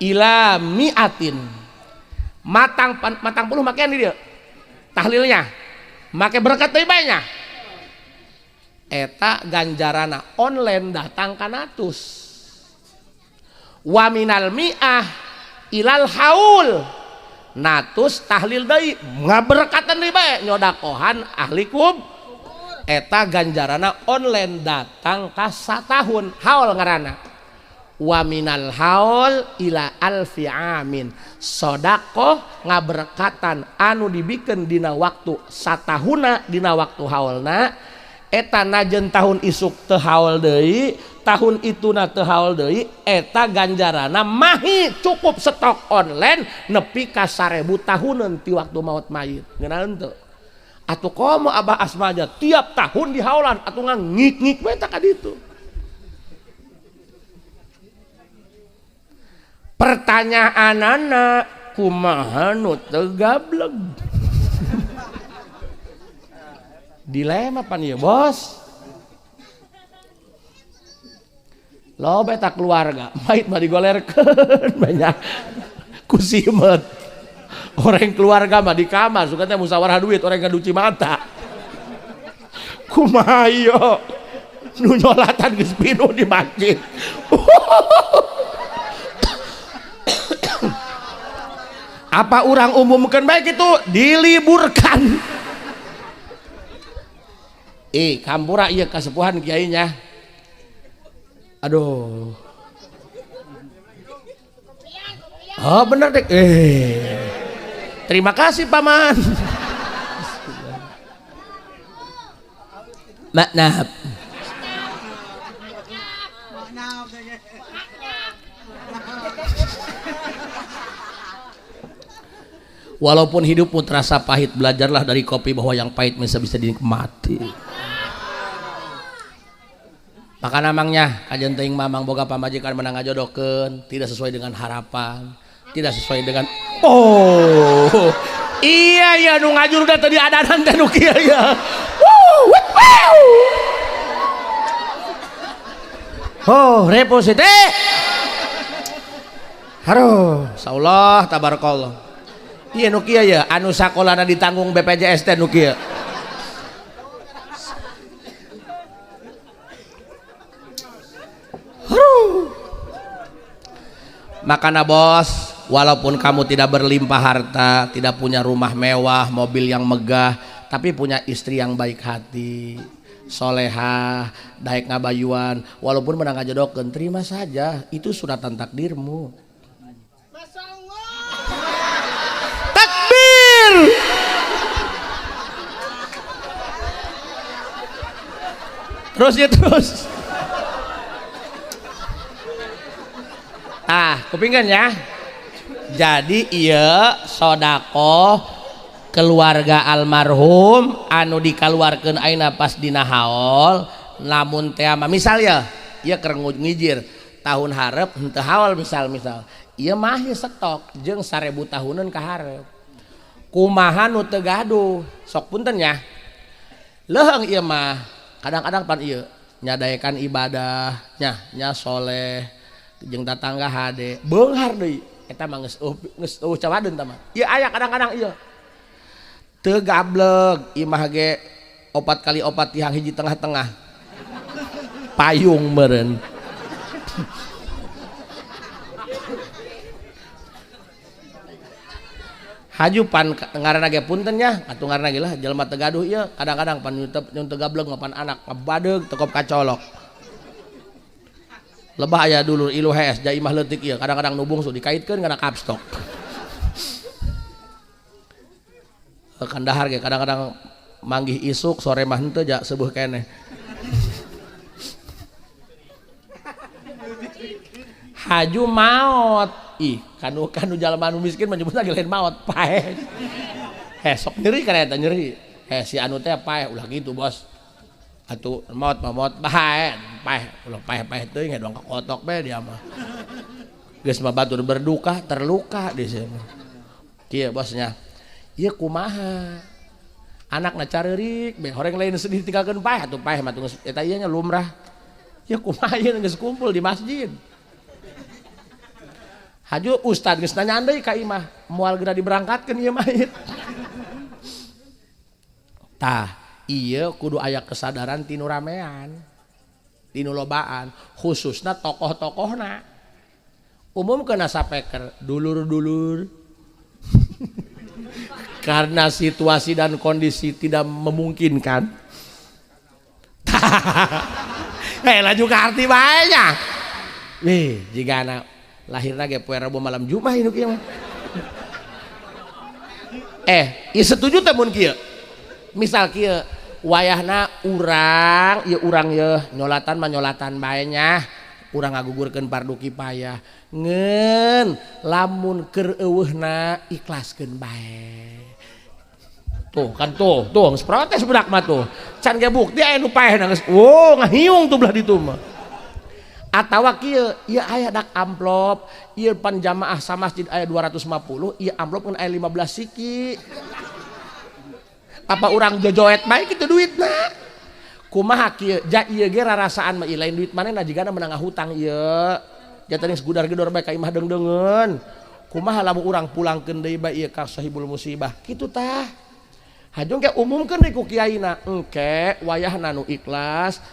ila mi'atin. Matang puluh makean di dieu. Tahlilnya. Make berkat deui bae nya. Eta ganjarana online datang ka natus. Wa minal mi'ah ilal haul. Natus tahlil deui ngaberkatan deui bae nyodakohan ahli kub. Eta ganjarana online datang ka satahun haul ngaranna. Wa minal haul ila alfi amin. Sodakoh ngaberkatan anu dibikeun dina waktu satahuna dina waktu haulna. Eta najen tahun isuk teu haul deui, tahun ituna teu haul deui, eta ganjarana mahi cukup stok online nepi ka 1000 tahuneun ti waktu maot mayit. Ngeunaan teu? Atuh komo Abah Asma aja tiap tahun di haulan atuh ngangik-ngik bae ka ditu. Pertanyaanana kumaha nu teu gableg? Dilema pan ieu bos. Loba eta keluarga, mait mah digolerkeun banyak ku simet. Orang keluarga mah di kamar suka teh musyawarah duit, orang ngaduci mata. Kumaha ieu? Nu nyolatan geus pinuh di masjid. Apa orang umumkan baik itu diliburkan. Kampura iya kasepuhan kiainya. Aduh. Oh bener deh. Terima kasih paman. Maknab. Walaupun hidupmu terasa pahit, belajarlah dari kopi bahwa yang pahit bisa dinikmati. Maka namangnya kajian teuing mamang boga pamajikan menang ngajodohkeun, tidak sesuai dengan harapan, tidak sesuai dengan oh iya iya nu ngajur udah tadi adanan teh nu kieu ya. Oh, repot teh. Aduh, insyaallah tabarakallah. Iya nu kieu ya, anu sakolana ditanggung BPJS teh nu kieu. Makana bos, walaupun kamu tidak berlimpah harta, tidak punya rumah mewah, mobil yang megah, tapi punya istri yang baik hati, solehah, daek ngabayuan, walaupun menang ngajodohkeun, terima saja, itu suratan takdirmu. Takbir. Terus ya terus. Ah, kupingkan ya. Jadi iya sodakoh keluarga almarhum anu dikaluarkeun ayeuna pas dina haul, lamun teh mah misal ya, ieu keur ngijir tahun hareup henteu haul misal-misal. Ieu mah stok jeung 1000 tahuneun ka hareup. Kumaha nu teu gaduh? Sok punten ya. Leuheung ieu mah kadang-kadang pan ieu nyadaekan ibadah nya nya soleh jeung tatangga hade beunghar deui eta mah geus eueuh cawadeun tah mah. Ieu aya kadang-kadang ieu teu gableg imah ge 4 kali 4 tihang hiji tengah-tengah payung meureun. Haju pan ngaranna ge punten nya atuh ngaranna ge lah jelema teu gaduh ieu kadang-kadang pan nyun teu gableg mah pan anak ngabadeug tekop kacolok. Lebah aya dulur ilu hees ja imah leutik ieu kadang-kadang nu bungsu dikaitkeun kana kapstok. Kandahar ge kadang-kadang manggih isuk sore mah henteu ja seueuh keneh. Haju maot ih kanu jalma anu miskin menyebut lagi lain maot paeh. Heh sok nyeri kana eta nyeri. Heh si anu teh paeh ulah gitu bos. Atuh maot mah maot bae paeh ulah paeh-paeh teuing doang kakotok bae dia mah. Geus mah batur berduka terluka di sini. Kieu bosnya. Ieu kumaha? Anakna careurik bae horeng lain sedih tinggalkeun paeh atuh paeh mah geus eta ieu nya lumrah. Ieu kumaha ieu geus kumpul di masjid. Haju ustad geus nanyaan deui ka imah, moal geura diberangkatkeun ieu mayit. Tah, ieu kudu aya kesadaran tinu ramean, tinu lobaan, khususna tokoh-tokohna. Umumkeun sapeker, dulur-dulur. Karena situasi dan kondisi tidak memungkinkan. Heh, laju ka arti bae nya. Wih, jigana lahirna ge poe Rebo malam Jumat ieu kieu mah. Ieu setuju teh mun kieu. Misal kieu, wayahna urang, ieu urang yeuh nyolatan mah nyolatan bae nya. Urang ngagugurkeun fardu kifayah. Ngeun lamun keur eueuhna ikhlaskeun bae. Tuh kan tuh, tuh geus protes budak mah tuh. Can ge bukti aya nu paehna geus, wow ngahiung tuh belah ditu mah. Atawa kieu, ieu aya dak amplop, ieu pan jamaah samasjid aya 250, ieu amplop ngan aya 15 siki. Apa urang jojoet bae kitu duitna? Kumaha kieu? Ja ieu ge rarasaan mah ieu lain duit manehna jigana meunang ngahutang ieu. Ja tadi geus gudar-gedor bae ka imah deung-deungeun. Kumaha lamun urang pulangkeun deui bae ieu ka sahibul musibah? Kitu tah. Hajung ge umumkeun deui ku kiaina, engke wayahna nu ikhlas,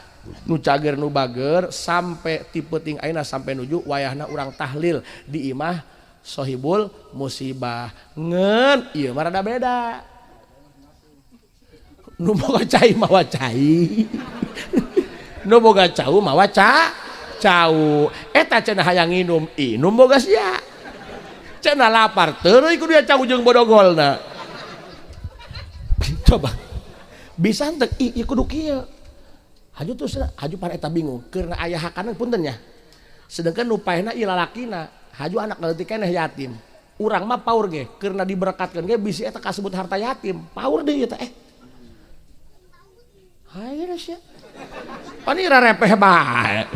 nu cager nu bager sampai ti peuting ayeuna sampai nuju wayahna urang tahlil di imah sahibul musibah. Ngeun ieu mah rada beda. Nu boga cai mawa cai. Nu boga cau mawa cau. Eta cenah hayang nginum, inum boga sia. Cenah lapar teuing kudu cau jeung bodogolna. Coba bisa teu ieu kudu kieu. Haju terus haju pan eta bingung keur aya hakana punten nya. Sedangkan nu paehna ieu lalakina, haju anak leutik keneh yatim. Urang mah paur ge keurna diberkatkeun ge bisi eta kasebut harta yatim. Paur deui eta Hayo sia. Pan ieu rarepeh bae.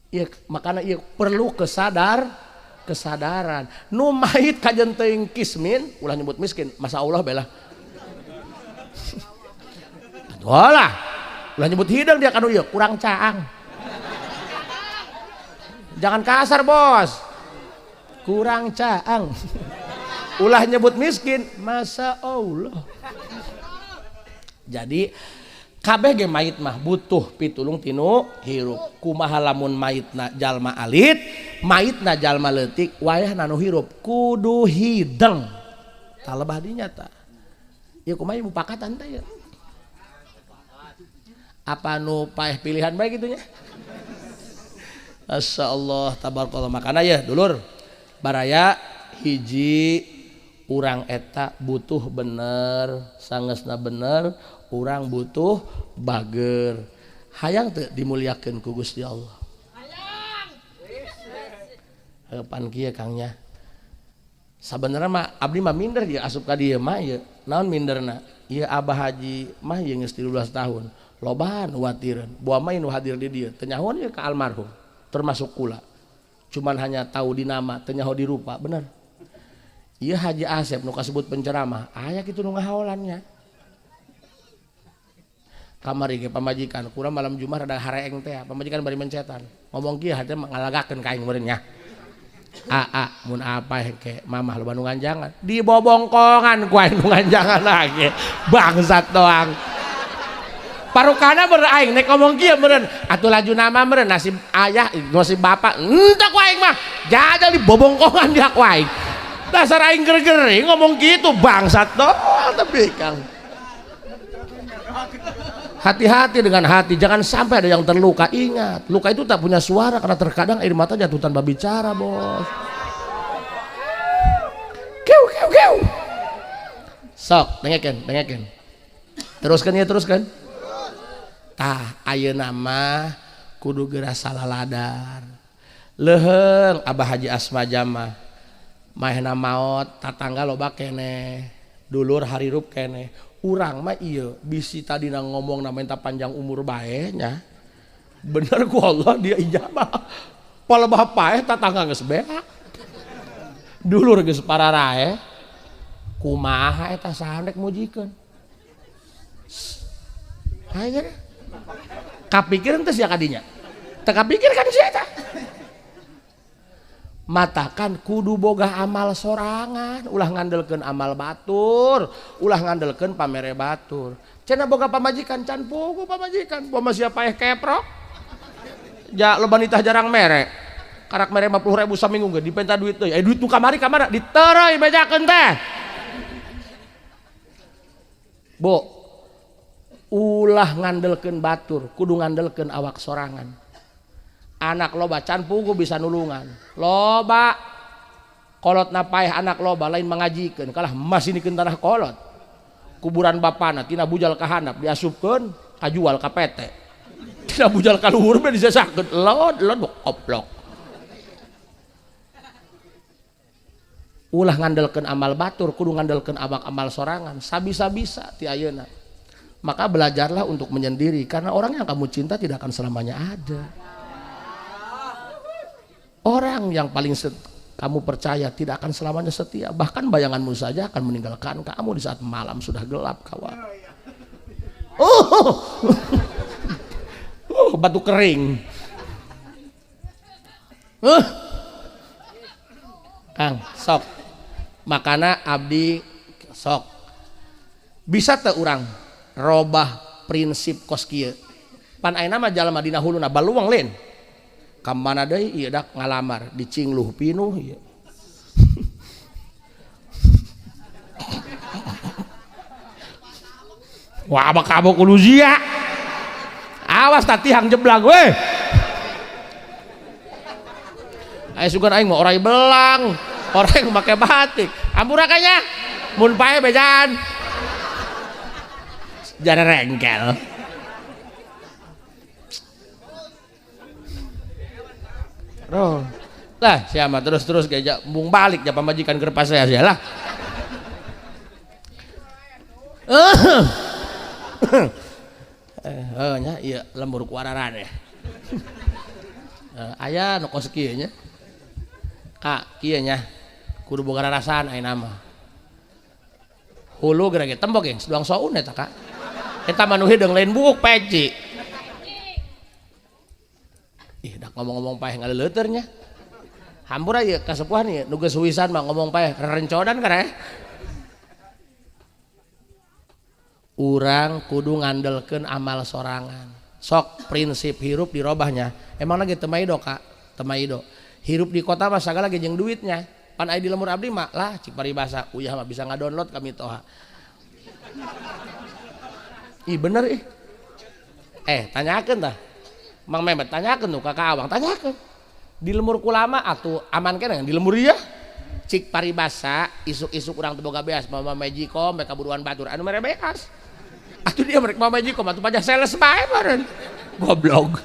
Ieu makana ieu perlu kesadaran. Nu mahit kajen teuing kismin, ulah nyebut miskin, masa Allah belah. Walah, ulah nyebut hidung dia kanu ieu kurang caang. Jangan kasar, bos. Kurang caang. Ulah nyebut miskin, masa Allah. Jadi kabeh ge mayit mah butuh pitulung tinu hirup. Kumaha lamun mayitna jalma alit, mayitna jalma leutik, wayahna nu hirup kudu hideng. Tah lebah dinya tah. Ieu kumaha mupakatan teh ieu? Apa nu paeh pilihan bae kitu nya? Masya Allah tabarakallah. Makana ya dulur baraya hiji urang eta butuh bener sangesna bener urang butuh bager hayang teu dimuliakeun ku Gusti Allah. Hayang pan kieu Kang nya sabenerna mah abdi mah minder ieu asup ka dieu mah ieu naon minderna ieu Abah Haji mah ieu geus 13 tahun loba nu watireun buah mah nu hadir di dieu teu nyahoan ieu ka almarhum termasuk kula cuman hanya tahu di nama teu nyaho di rupa bener. Ieu Haji Asep nu kasebut penceramah aya kitu nu ngahaolannya. Kamari ge pamajikan kurang malam Jumat rada hareeng teh, pamajikan bari mencetan. Ngomong kieu hate ngalagakeun ka aing meureun nya. Aa mun apa ke mamah loba nu nganjangan dibobongkongan ku aing nu nganjangan lagi bangsat doang. Parukana meureun aing nek ngomong kieu meureun atuh laju nama meureun nasib ayah nasib bapak entah ku aing mah jajal dibobongkongan dia ku aing. Dasar aing gergeri ngomong gitu bangsat doang tapi Kang. Hati-hati dengan hati, jangan sampai ada yang terluka. Ingat, luka itu tak punya suara karena terkadang air mata jatuh tanpa bicara, bos. Kiu kiu kiu. Sok, dengekeun, dengekeun. Teruskan ya, teruskan. Tah, ayeuna mah kudu geura salaladar. Leuheung Abah Haji Asma Jama. Maehna maot, tatangga loba keneh, dulur harirup keneh. Urang mah ieu bisi tadina ngomong na minta panjang umur bae nya. Bener ku Allah dia ijabah. Palebah paeh tatangga geus beak. Dulur geus pararae. Kumaha eta saha rek mujikeun? Hayu kapikir teh sia kadinya. Teu kapikir kan sia eta. Matakan kudu boga amal sorangan, ulah ngandelkeun amal batur, ulah ngandelkeun pamere batur. Cenah boga pamajikan can pugu pamajikan, boga sia paeh keprok. Ja loba nitah jarang mere. Karak mere 50.000 saminggu ge dipenta duit deui. Duit nu kamari ka mana? Ditereuy bejakeun teh. Bu, ulah ngandelkeun batur, kudu ngandelkeun awak sorangan. Anak loba can pugu bisa nulungan. Loba kolot napaeh anak loba lain mangajikeun kalah masinikeun tanah kolot. Kuburan bapana tina bujal ka handap diasupkeun kajual ka PT. Tina bujal ka luhur mah disesakeun lod lod koplok. Ulah ngandelkeun amal batur, kudu ngandelkeun awak amal sorangan sabisa-bisa ti ayeuna. Maka belajarlah untuk menyendiri karena orang yang kamu cinta tidak akan selamanya ada. Orang yang paling kamu percaya tidak akan selamanya setia. Bahkan bayanganmu saja akan meninggalkan kamu di saat malam sudah gelap, kawan. Batu kering. Kang, sok. Makana abdi sok. Bisa teu urang robah prinsip kos kieu. Pan ayeuna mah jalma dina huluna baluang lain. Ka mana deui ieu dak ngalamar dicingluh pinuh ieu. Wah abak-abak kudu sia. Awas tah tihang jeblang weh. Aya sugan aing mah orai belang, orang make batik. Ampura kanya mun pae bejaan. Jare rengkel. Oh. Lah siapa terus-terus gajah bung balik ja pamajikan keur pasea sia lah. Nya ieu lembur ku araraneh. Aya nu kos kieu nya. Ka kieu nya kudu boga rarasaan ayeuna mah. Hulu geura ge tembok geng seduang soun eta ka. Eta mah nu hideung lain buuk peci. Ih, dak ngomong-ngomong paeh ngaleuleuteur nya. Hampura ieu kasepuhan ieu nu geus huisan mah ngomong paeh rerencodan kana. Urang kudu ngandelkeun amal sorangan. Sok prinsip hirup dirobahnya. Emang lagi teu maido ka, teu maido. Hirup di kota mah sagala ge jeung duitnya. Pan aya di lembur abdi mah lah cik paribasa uyah mah bisa ngadownload kami toha. Ih bener ih. Tanyakeun tah. Mang Mehmet tanyakeun tuh ka Awang, tanyakeun. Di lemur kulama atuh aman keneh di lemur ieu. Cik paribasa isuk-isuk urang teu boga beas mama magicom mereka buruan batur anu mere beas. Atuh dia mereka mama magicom atuh pajak sales bae meureun. Goblok.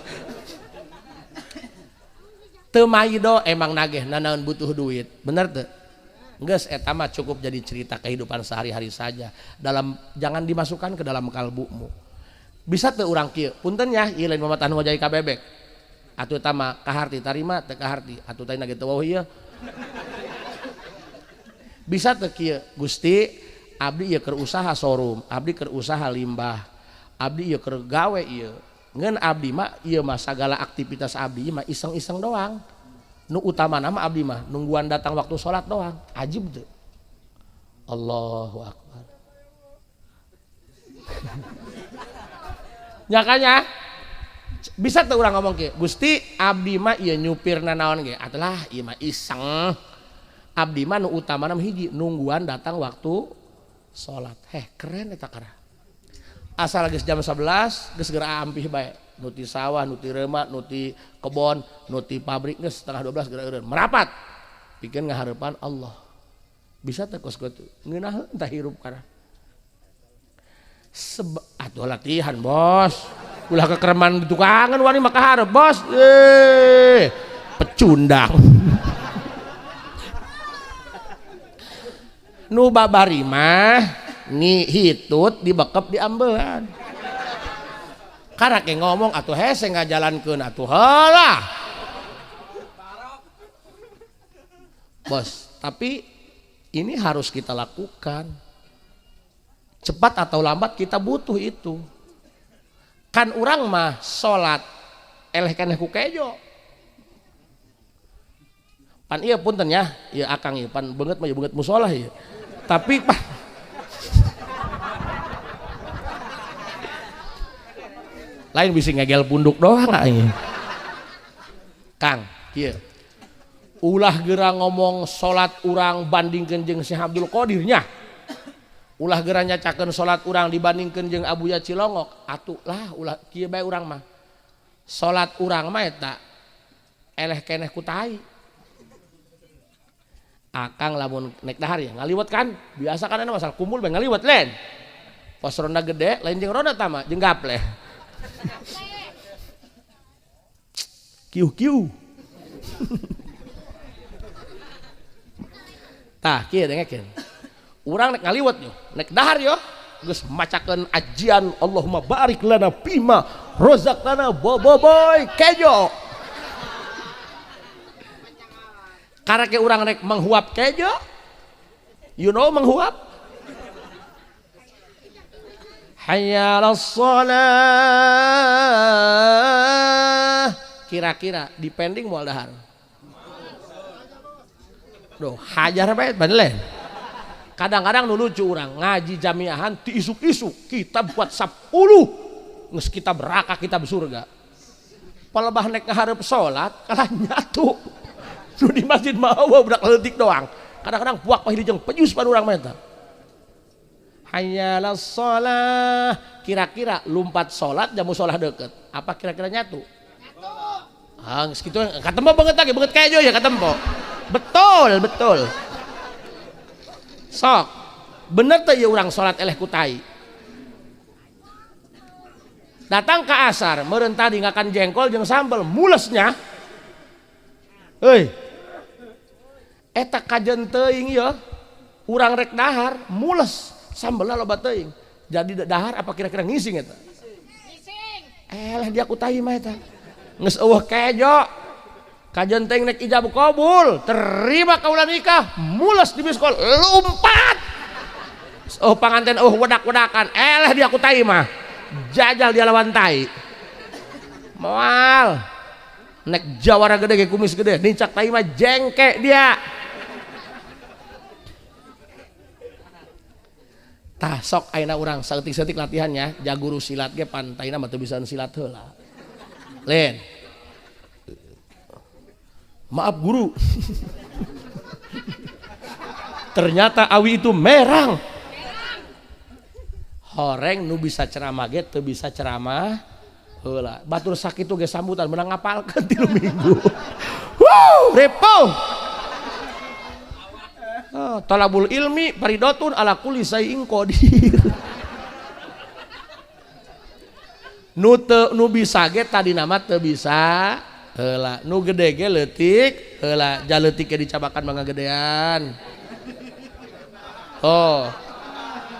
Teu maido emang nageh nanaon butuh duit. Bener teu? Geus eta mah cukup jadi cerita kehidupan sehari-hari saja. Dalam jangan dimasukkan ke dalam kalbumu. Bisa teu urang kieu? Punten nya ieu lain mamatan wajah ka bebek. Atuh eta mah kaharti tarima teu kaharti. Atuh teh nage teu wauh ieu. Bisa teu kieu? Gusti, abdi ieu keur usaha showroom, abdi keur usaha limbah. Abdi ieu keur gawe ieu. Ngan abdi mah ieu mah sagala aktivitas abdi mah iseng-iseng doang. Nu utamana mah abdi mah nungguan datang waktu salat doang. Ajib teu? Allahu akbar. Nyakanya bisa tuh orang ngomong kieu, Gusti abdi mah ieu nyupirna naon ge? Atulah ieu mah iseng. Abdi mah nu utamana mah hiji nungguan datang waktu salat. Heh, keren eta karah. Asal geus jam 11 geus geura ampih bae. Nu ti sawah, nu ti reuma, nu ti kebon, nu ti pabrik geus 11:30 geura eureun. Merapat. Pikeun ngahareupan Allah. Bisa teh kos kitu. Ngeunaheun tah hirup karah. Atuh latihan, Bos. Ulah kekereman di tukangan wani maka hareup, Bos. Pecundang. Nu babari mah ngihitut dibekep di ambelan. Karake ngomong atuh hese ngajalankeun atuh heula. Bos, tapi ini harus kita lakukan. Cepat atau lambat kita butuh itu. Kan urang mah salat eleh keneh ku kejo. Pan ieu punten ya, ieu akang ieu pan beungeut mah ieu beungeut musolah ieu. Tapi pan lain bisa ngegel punduk doang aing. Kang, kieu. Ulah geura ngomong salat urang bandingkeun jeung Syekh Abdul Qadir nya. Ulah geura nyacakeun salat urang dibandingkeun jeung Abuya Cilongok. Atuh lah ulah kieu bae urang mah. Salat urang mah eta eleh keneh ku tai. Akang lamun nek dahar ya ngaliwet kan? Biasa kan ana masalah kumpul bae ngaliwet lain. Pos ronda gede lain jeung ronda tama jeung gapleh. Kiu-kiu. Tah kieu dengekeun. Urang nek ngaliwet yo, nek dahar yo, geus macakeun ajian Allahumma barik lana fima razaqtana boboiboy kejo. Karake urang rek menghuap kejo. You know menghuap? Hayya 'alas shalah. Kira-kira dipending moal dahar. Duh, hajar bae bener. Kadang-kadang nu lucu urang ngaji jamiahan ti isuk-isuk kitab buat 10 geus kitab neraka kitab surga. Palebah nek ngahareup salat kalah nyatu. Nu di masjid mah eueuh budak leutik doang. Kadang-kadang puak pahili jeung pejus pan urang mah eta. Hayya 'alas shalah. Kira-kira lumpat salat jamu salat deket. Apa kira-kira nyatu? Nyatu. Ah, geus kitu katempo banget lagi, banget kejo ya katempo. Betul, betul. Sok, bener teh ieu urang salat eleh ku tai. Datang ke asar, meureun tadi ngakan jengkol jeung sambel, mulesnya. Heuy. Eta kajen teuing ieu. Urang rek dahar, mules. Sambelna loba teuing. Jadi dahar apa kira-kira ngising eta? Ngising. Eleh dia ku tai mah eta. Geus eueuh kejo. Kajen teuing nek ijab kabul, terima kaula nikah, mules di biskol, lompat. Oh panganten oh wedak-wedakan, eleh dia ku tai mah. Jajal dia lawan tai. Moal. Nek jawara gede ge kumis gede, nincak tai mah jengke dia. Tah sok ayeuna urang saeutik-saeutik latihannya, jaguru silat ge pantaina mah teu bisa silat heula. Lain. Maaf guru. Ternyata awi itu merang. Horeng nu bisa ceramah ge teu bisa ceramah heula. Batur sakitu ge sambutan menang ngapalkeun 3 minggu. Wuh, repo. Oh, talabul ilmi faridotun ala kulli syai'in qadir. Nu teu nu bisa ge tadina mah teu bisa heula. Nu gede ge leutik heula, ja leutik ge dicabakan mah ngagedean. Oh.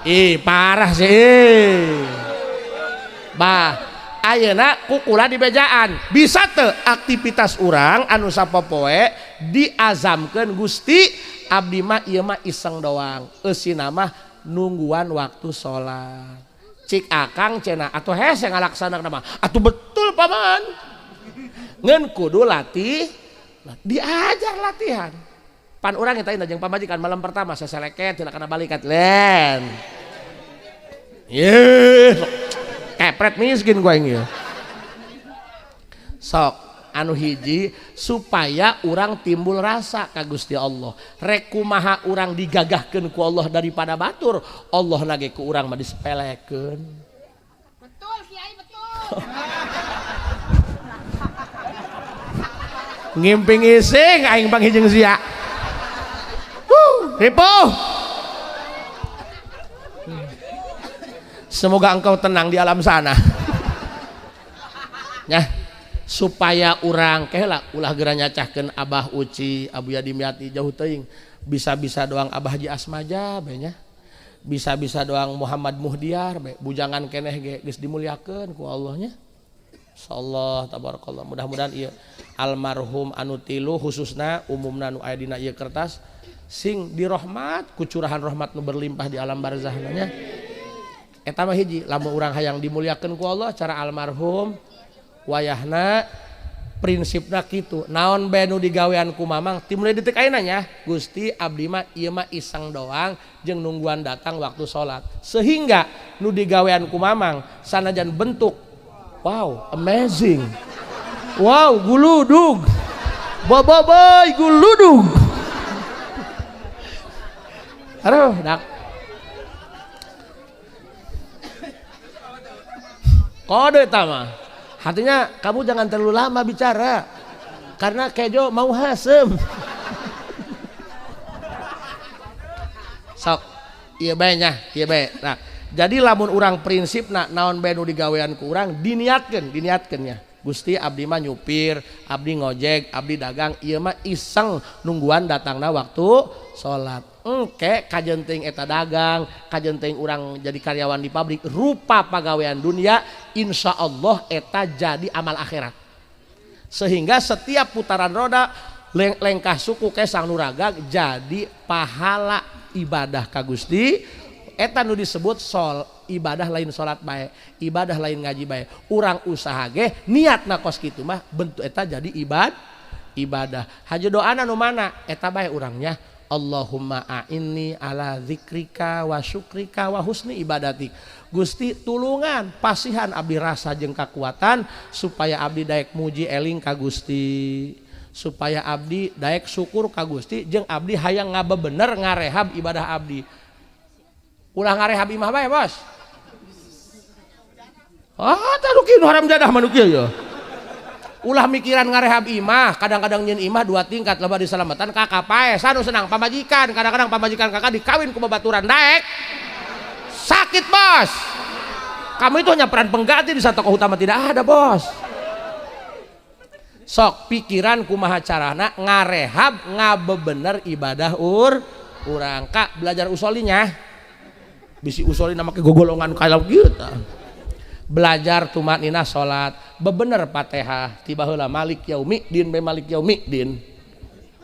Ih, parah sih. Bah, ayeuna kukula di bejaan. Bisa teu aktivitas urang anu sapopoe diazamkeun Gusti abdi mah ieu mah iseng doang. Eusina mah nungguan waktu salat. Cik akang cenah atuh hese ngalaksanakeun mah. Atuh betul paman. Ngan kudu latih, diajar latihan. Pan urang eta jeung pamajikan malam pertama saseleket teu kana balikat len. Ye, kepret miskin gua ini. Sok anu hiji supaya urang timbul rasa ka Gusti Allah. Rek kumaha urang digagahkeun ku Allah daripada batur, Allah nage ku urang mah disepelekeun. Betul Kiai, betul. Ngimping ising aing panghijeng sia. Ripuh. Semoga engkau tenang di alam sana. Nyah, supaya urang kehela ulah geura nyacahkeun Abah Uci, Abuya Dimyati jauh teuing. Bisa-bisa doang Abah Haji Asmaja bae nya. Bisa-bisa doang Muhammad Muhdiar bae, bujangan keneh ge geus dimuliakeun ku Allah nya. Insyaallah tabarakallah. Mudah-mudahan ieu almarhum anu tilu khususna umumna nu aya dina ieu kertas sing dirahmat ku curahan rahmat nu berlimpah di alam barzahna nya. Eta mah hiji lamun urang hayang dimuliakeun ku Allah cara almarhum wayahna prinsipna kitu naon bae nu digawean ku mamang timulai detik ayeuna nya Gusti abdi mah ieu mah iseng doang jeung nungguan datang waktu salat sehingga nu digawean ku mamang sanajan bentuk wow amazing wow guludug boboboy guludug aduh dak kode tama. Artinya kamu jangan terlalu lama bicara karena kejo mau hasem. Sok ieu bae nya, ieu bae. Nah, jadi lamun urang prinsipna naon bae nu digawean ku urang diniatkeun, diniatkeun nya. Gusti abdi mah nyupir, abdi ngojek, abdi dagang, ieu mah iseng nungguan datangna waktu salat. Engke kajenting eta dagang, kajenting urang jadi karyawan di pabrik, rupa pagawean dunia, insya Allah eta jadi amal akhirat. Sehingga setiap putaran roda lengkah suku kesang nuragag jadi pahala ibadah ka Gusti. Eta nu disebut sol ibadah lain salat bae, ibadah lain ngaji bae. Urang usaha ge niatna kos kitu mah bentuk eta jadi ibadah. Haja doana nu mana eta bae urangnya. Allahumma a'inni ala zikrika wa syukrika wa husni ibadatik. Gusti tulungan pasihan abdi rasa jeung kakuatan supaya abdi daek muji eling ka Gusti, supaya abdi daek syukur ka Gusti jeung abdi hayang ngabebener ngarehab ibadah abdi. Ulah ngarehab imah bae, Bos. Ah, tah nu kieu haram jadah mah nu kieu ya. Ulah mikiran ngarehab imah, kadang-kadang nyeun imah dua tingkat loba diselamatan kakak pae sanu senang pamajikan, kadang-kadang pamajikan kakak dikawin ku babaturan daek. Sakit, Bos. Kamu itu hanya peran pengganti di saat tokoh utama tidak ada, Bos. Sok pikiran kumaha carana ngarehab ngabebener ibadah urang. Kak belajar usolinya. Bisi usoli nama ke gogolongan kalau gitu. Belajar tumakninah salat, bebener Fatihah, tiba heula Malik Yaumiddin be Malik Yaumiddin.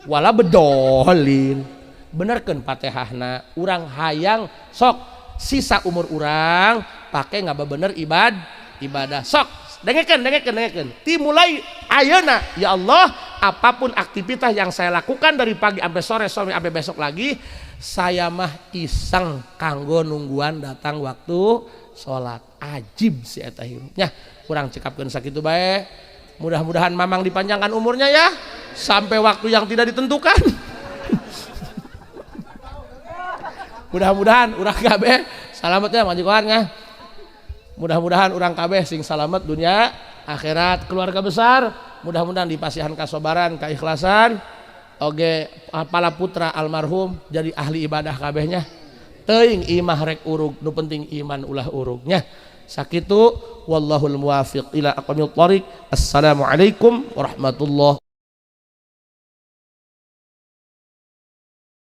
Wala bedolin. Benerkeun Fatihahna, urang hayang sok sisa umur urang pake ngabebener ibadah. Sok dengekeun. Timulai ayeuna ya Allah, apapun aktivitas yang saya lakukan dari pagi sampai sore sampai besok lagi, saya mah iseng kanggo nungguan datang waktu salat. Ajib si eta hirupnya. Kurang cekapkeun sakitu bae. Mudah-mudahan mamang dipanjangkan umurnya ya sampai waktu yang tidak ditentukan. Mudah-mudahan urang kabeh salamet ya majikannya. Mudah-mudahan urang kabeh sing salamet dunia akhirat, keluarga besar mudah-mudahan dipasihan kasobaran, keikhlasan. Oge pala putra almarhum jadi ahli ibadah kabehnya. Teuing imah rek urug, nu penting iman ulah urugnya. Sakitu wallahul muwafiq ila aqwamit thoriq. Assalamualaikum warahmatullahi.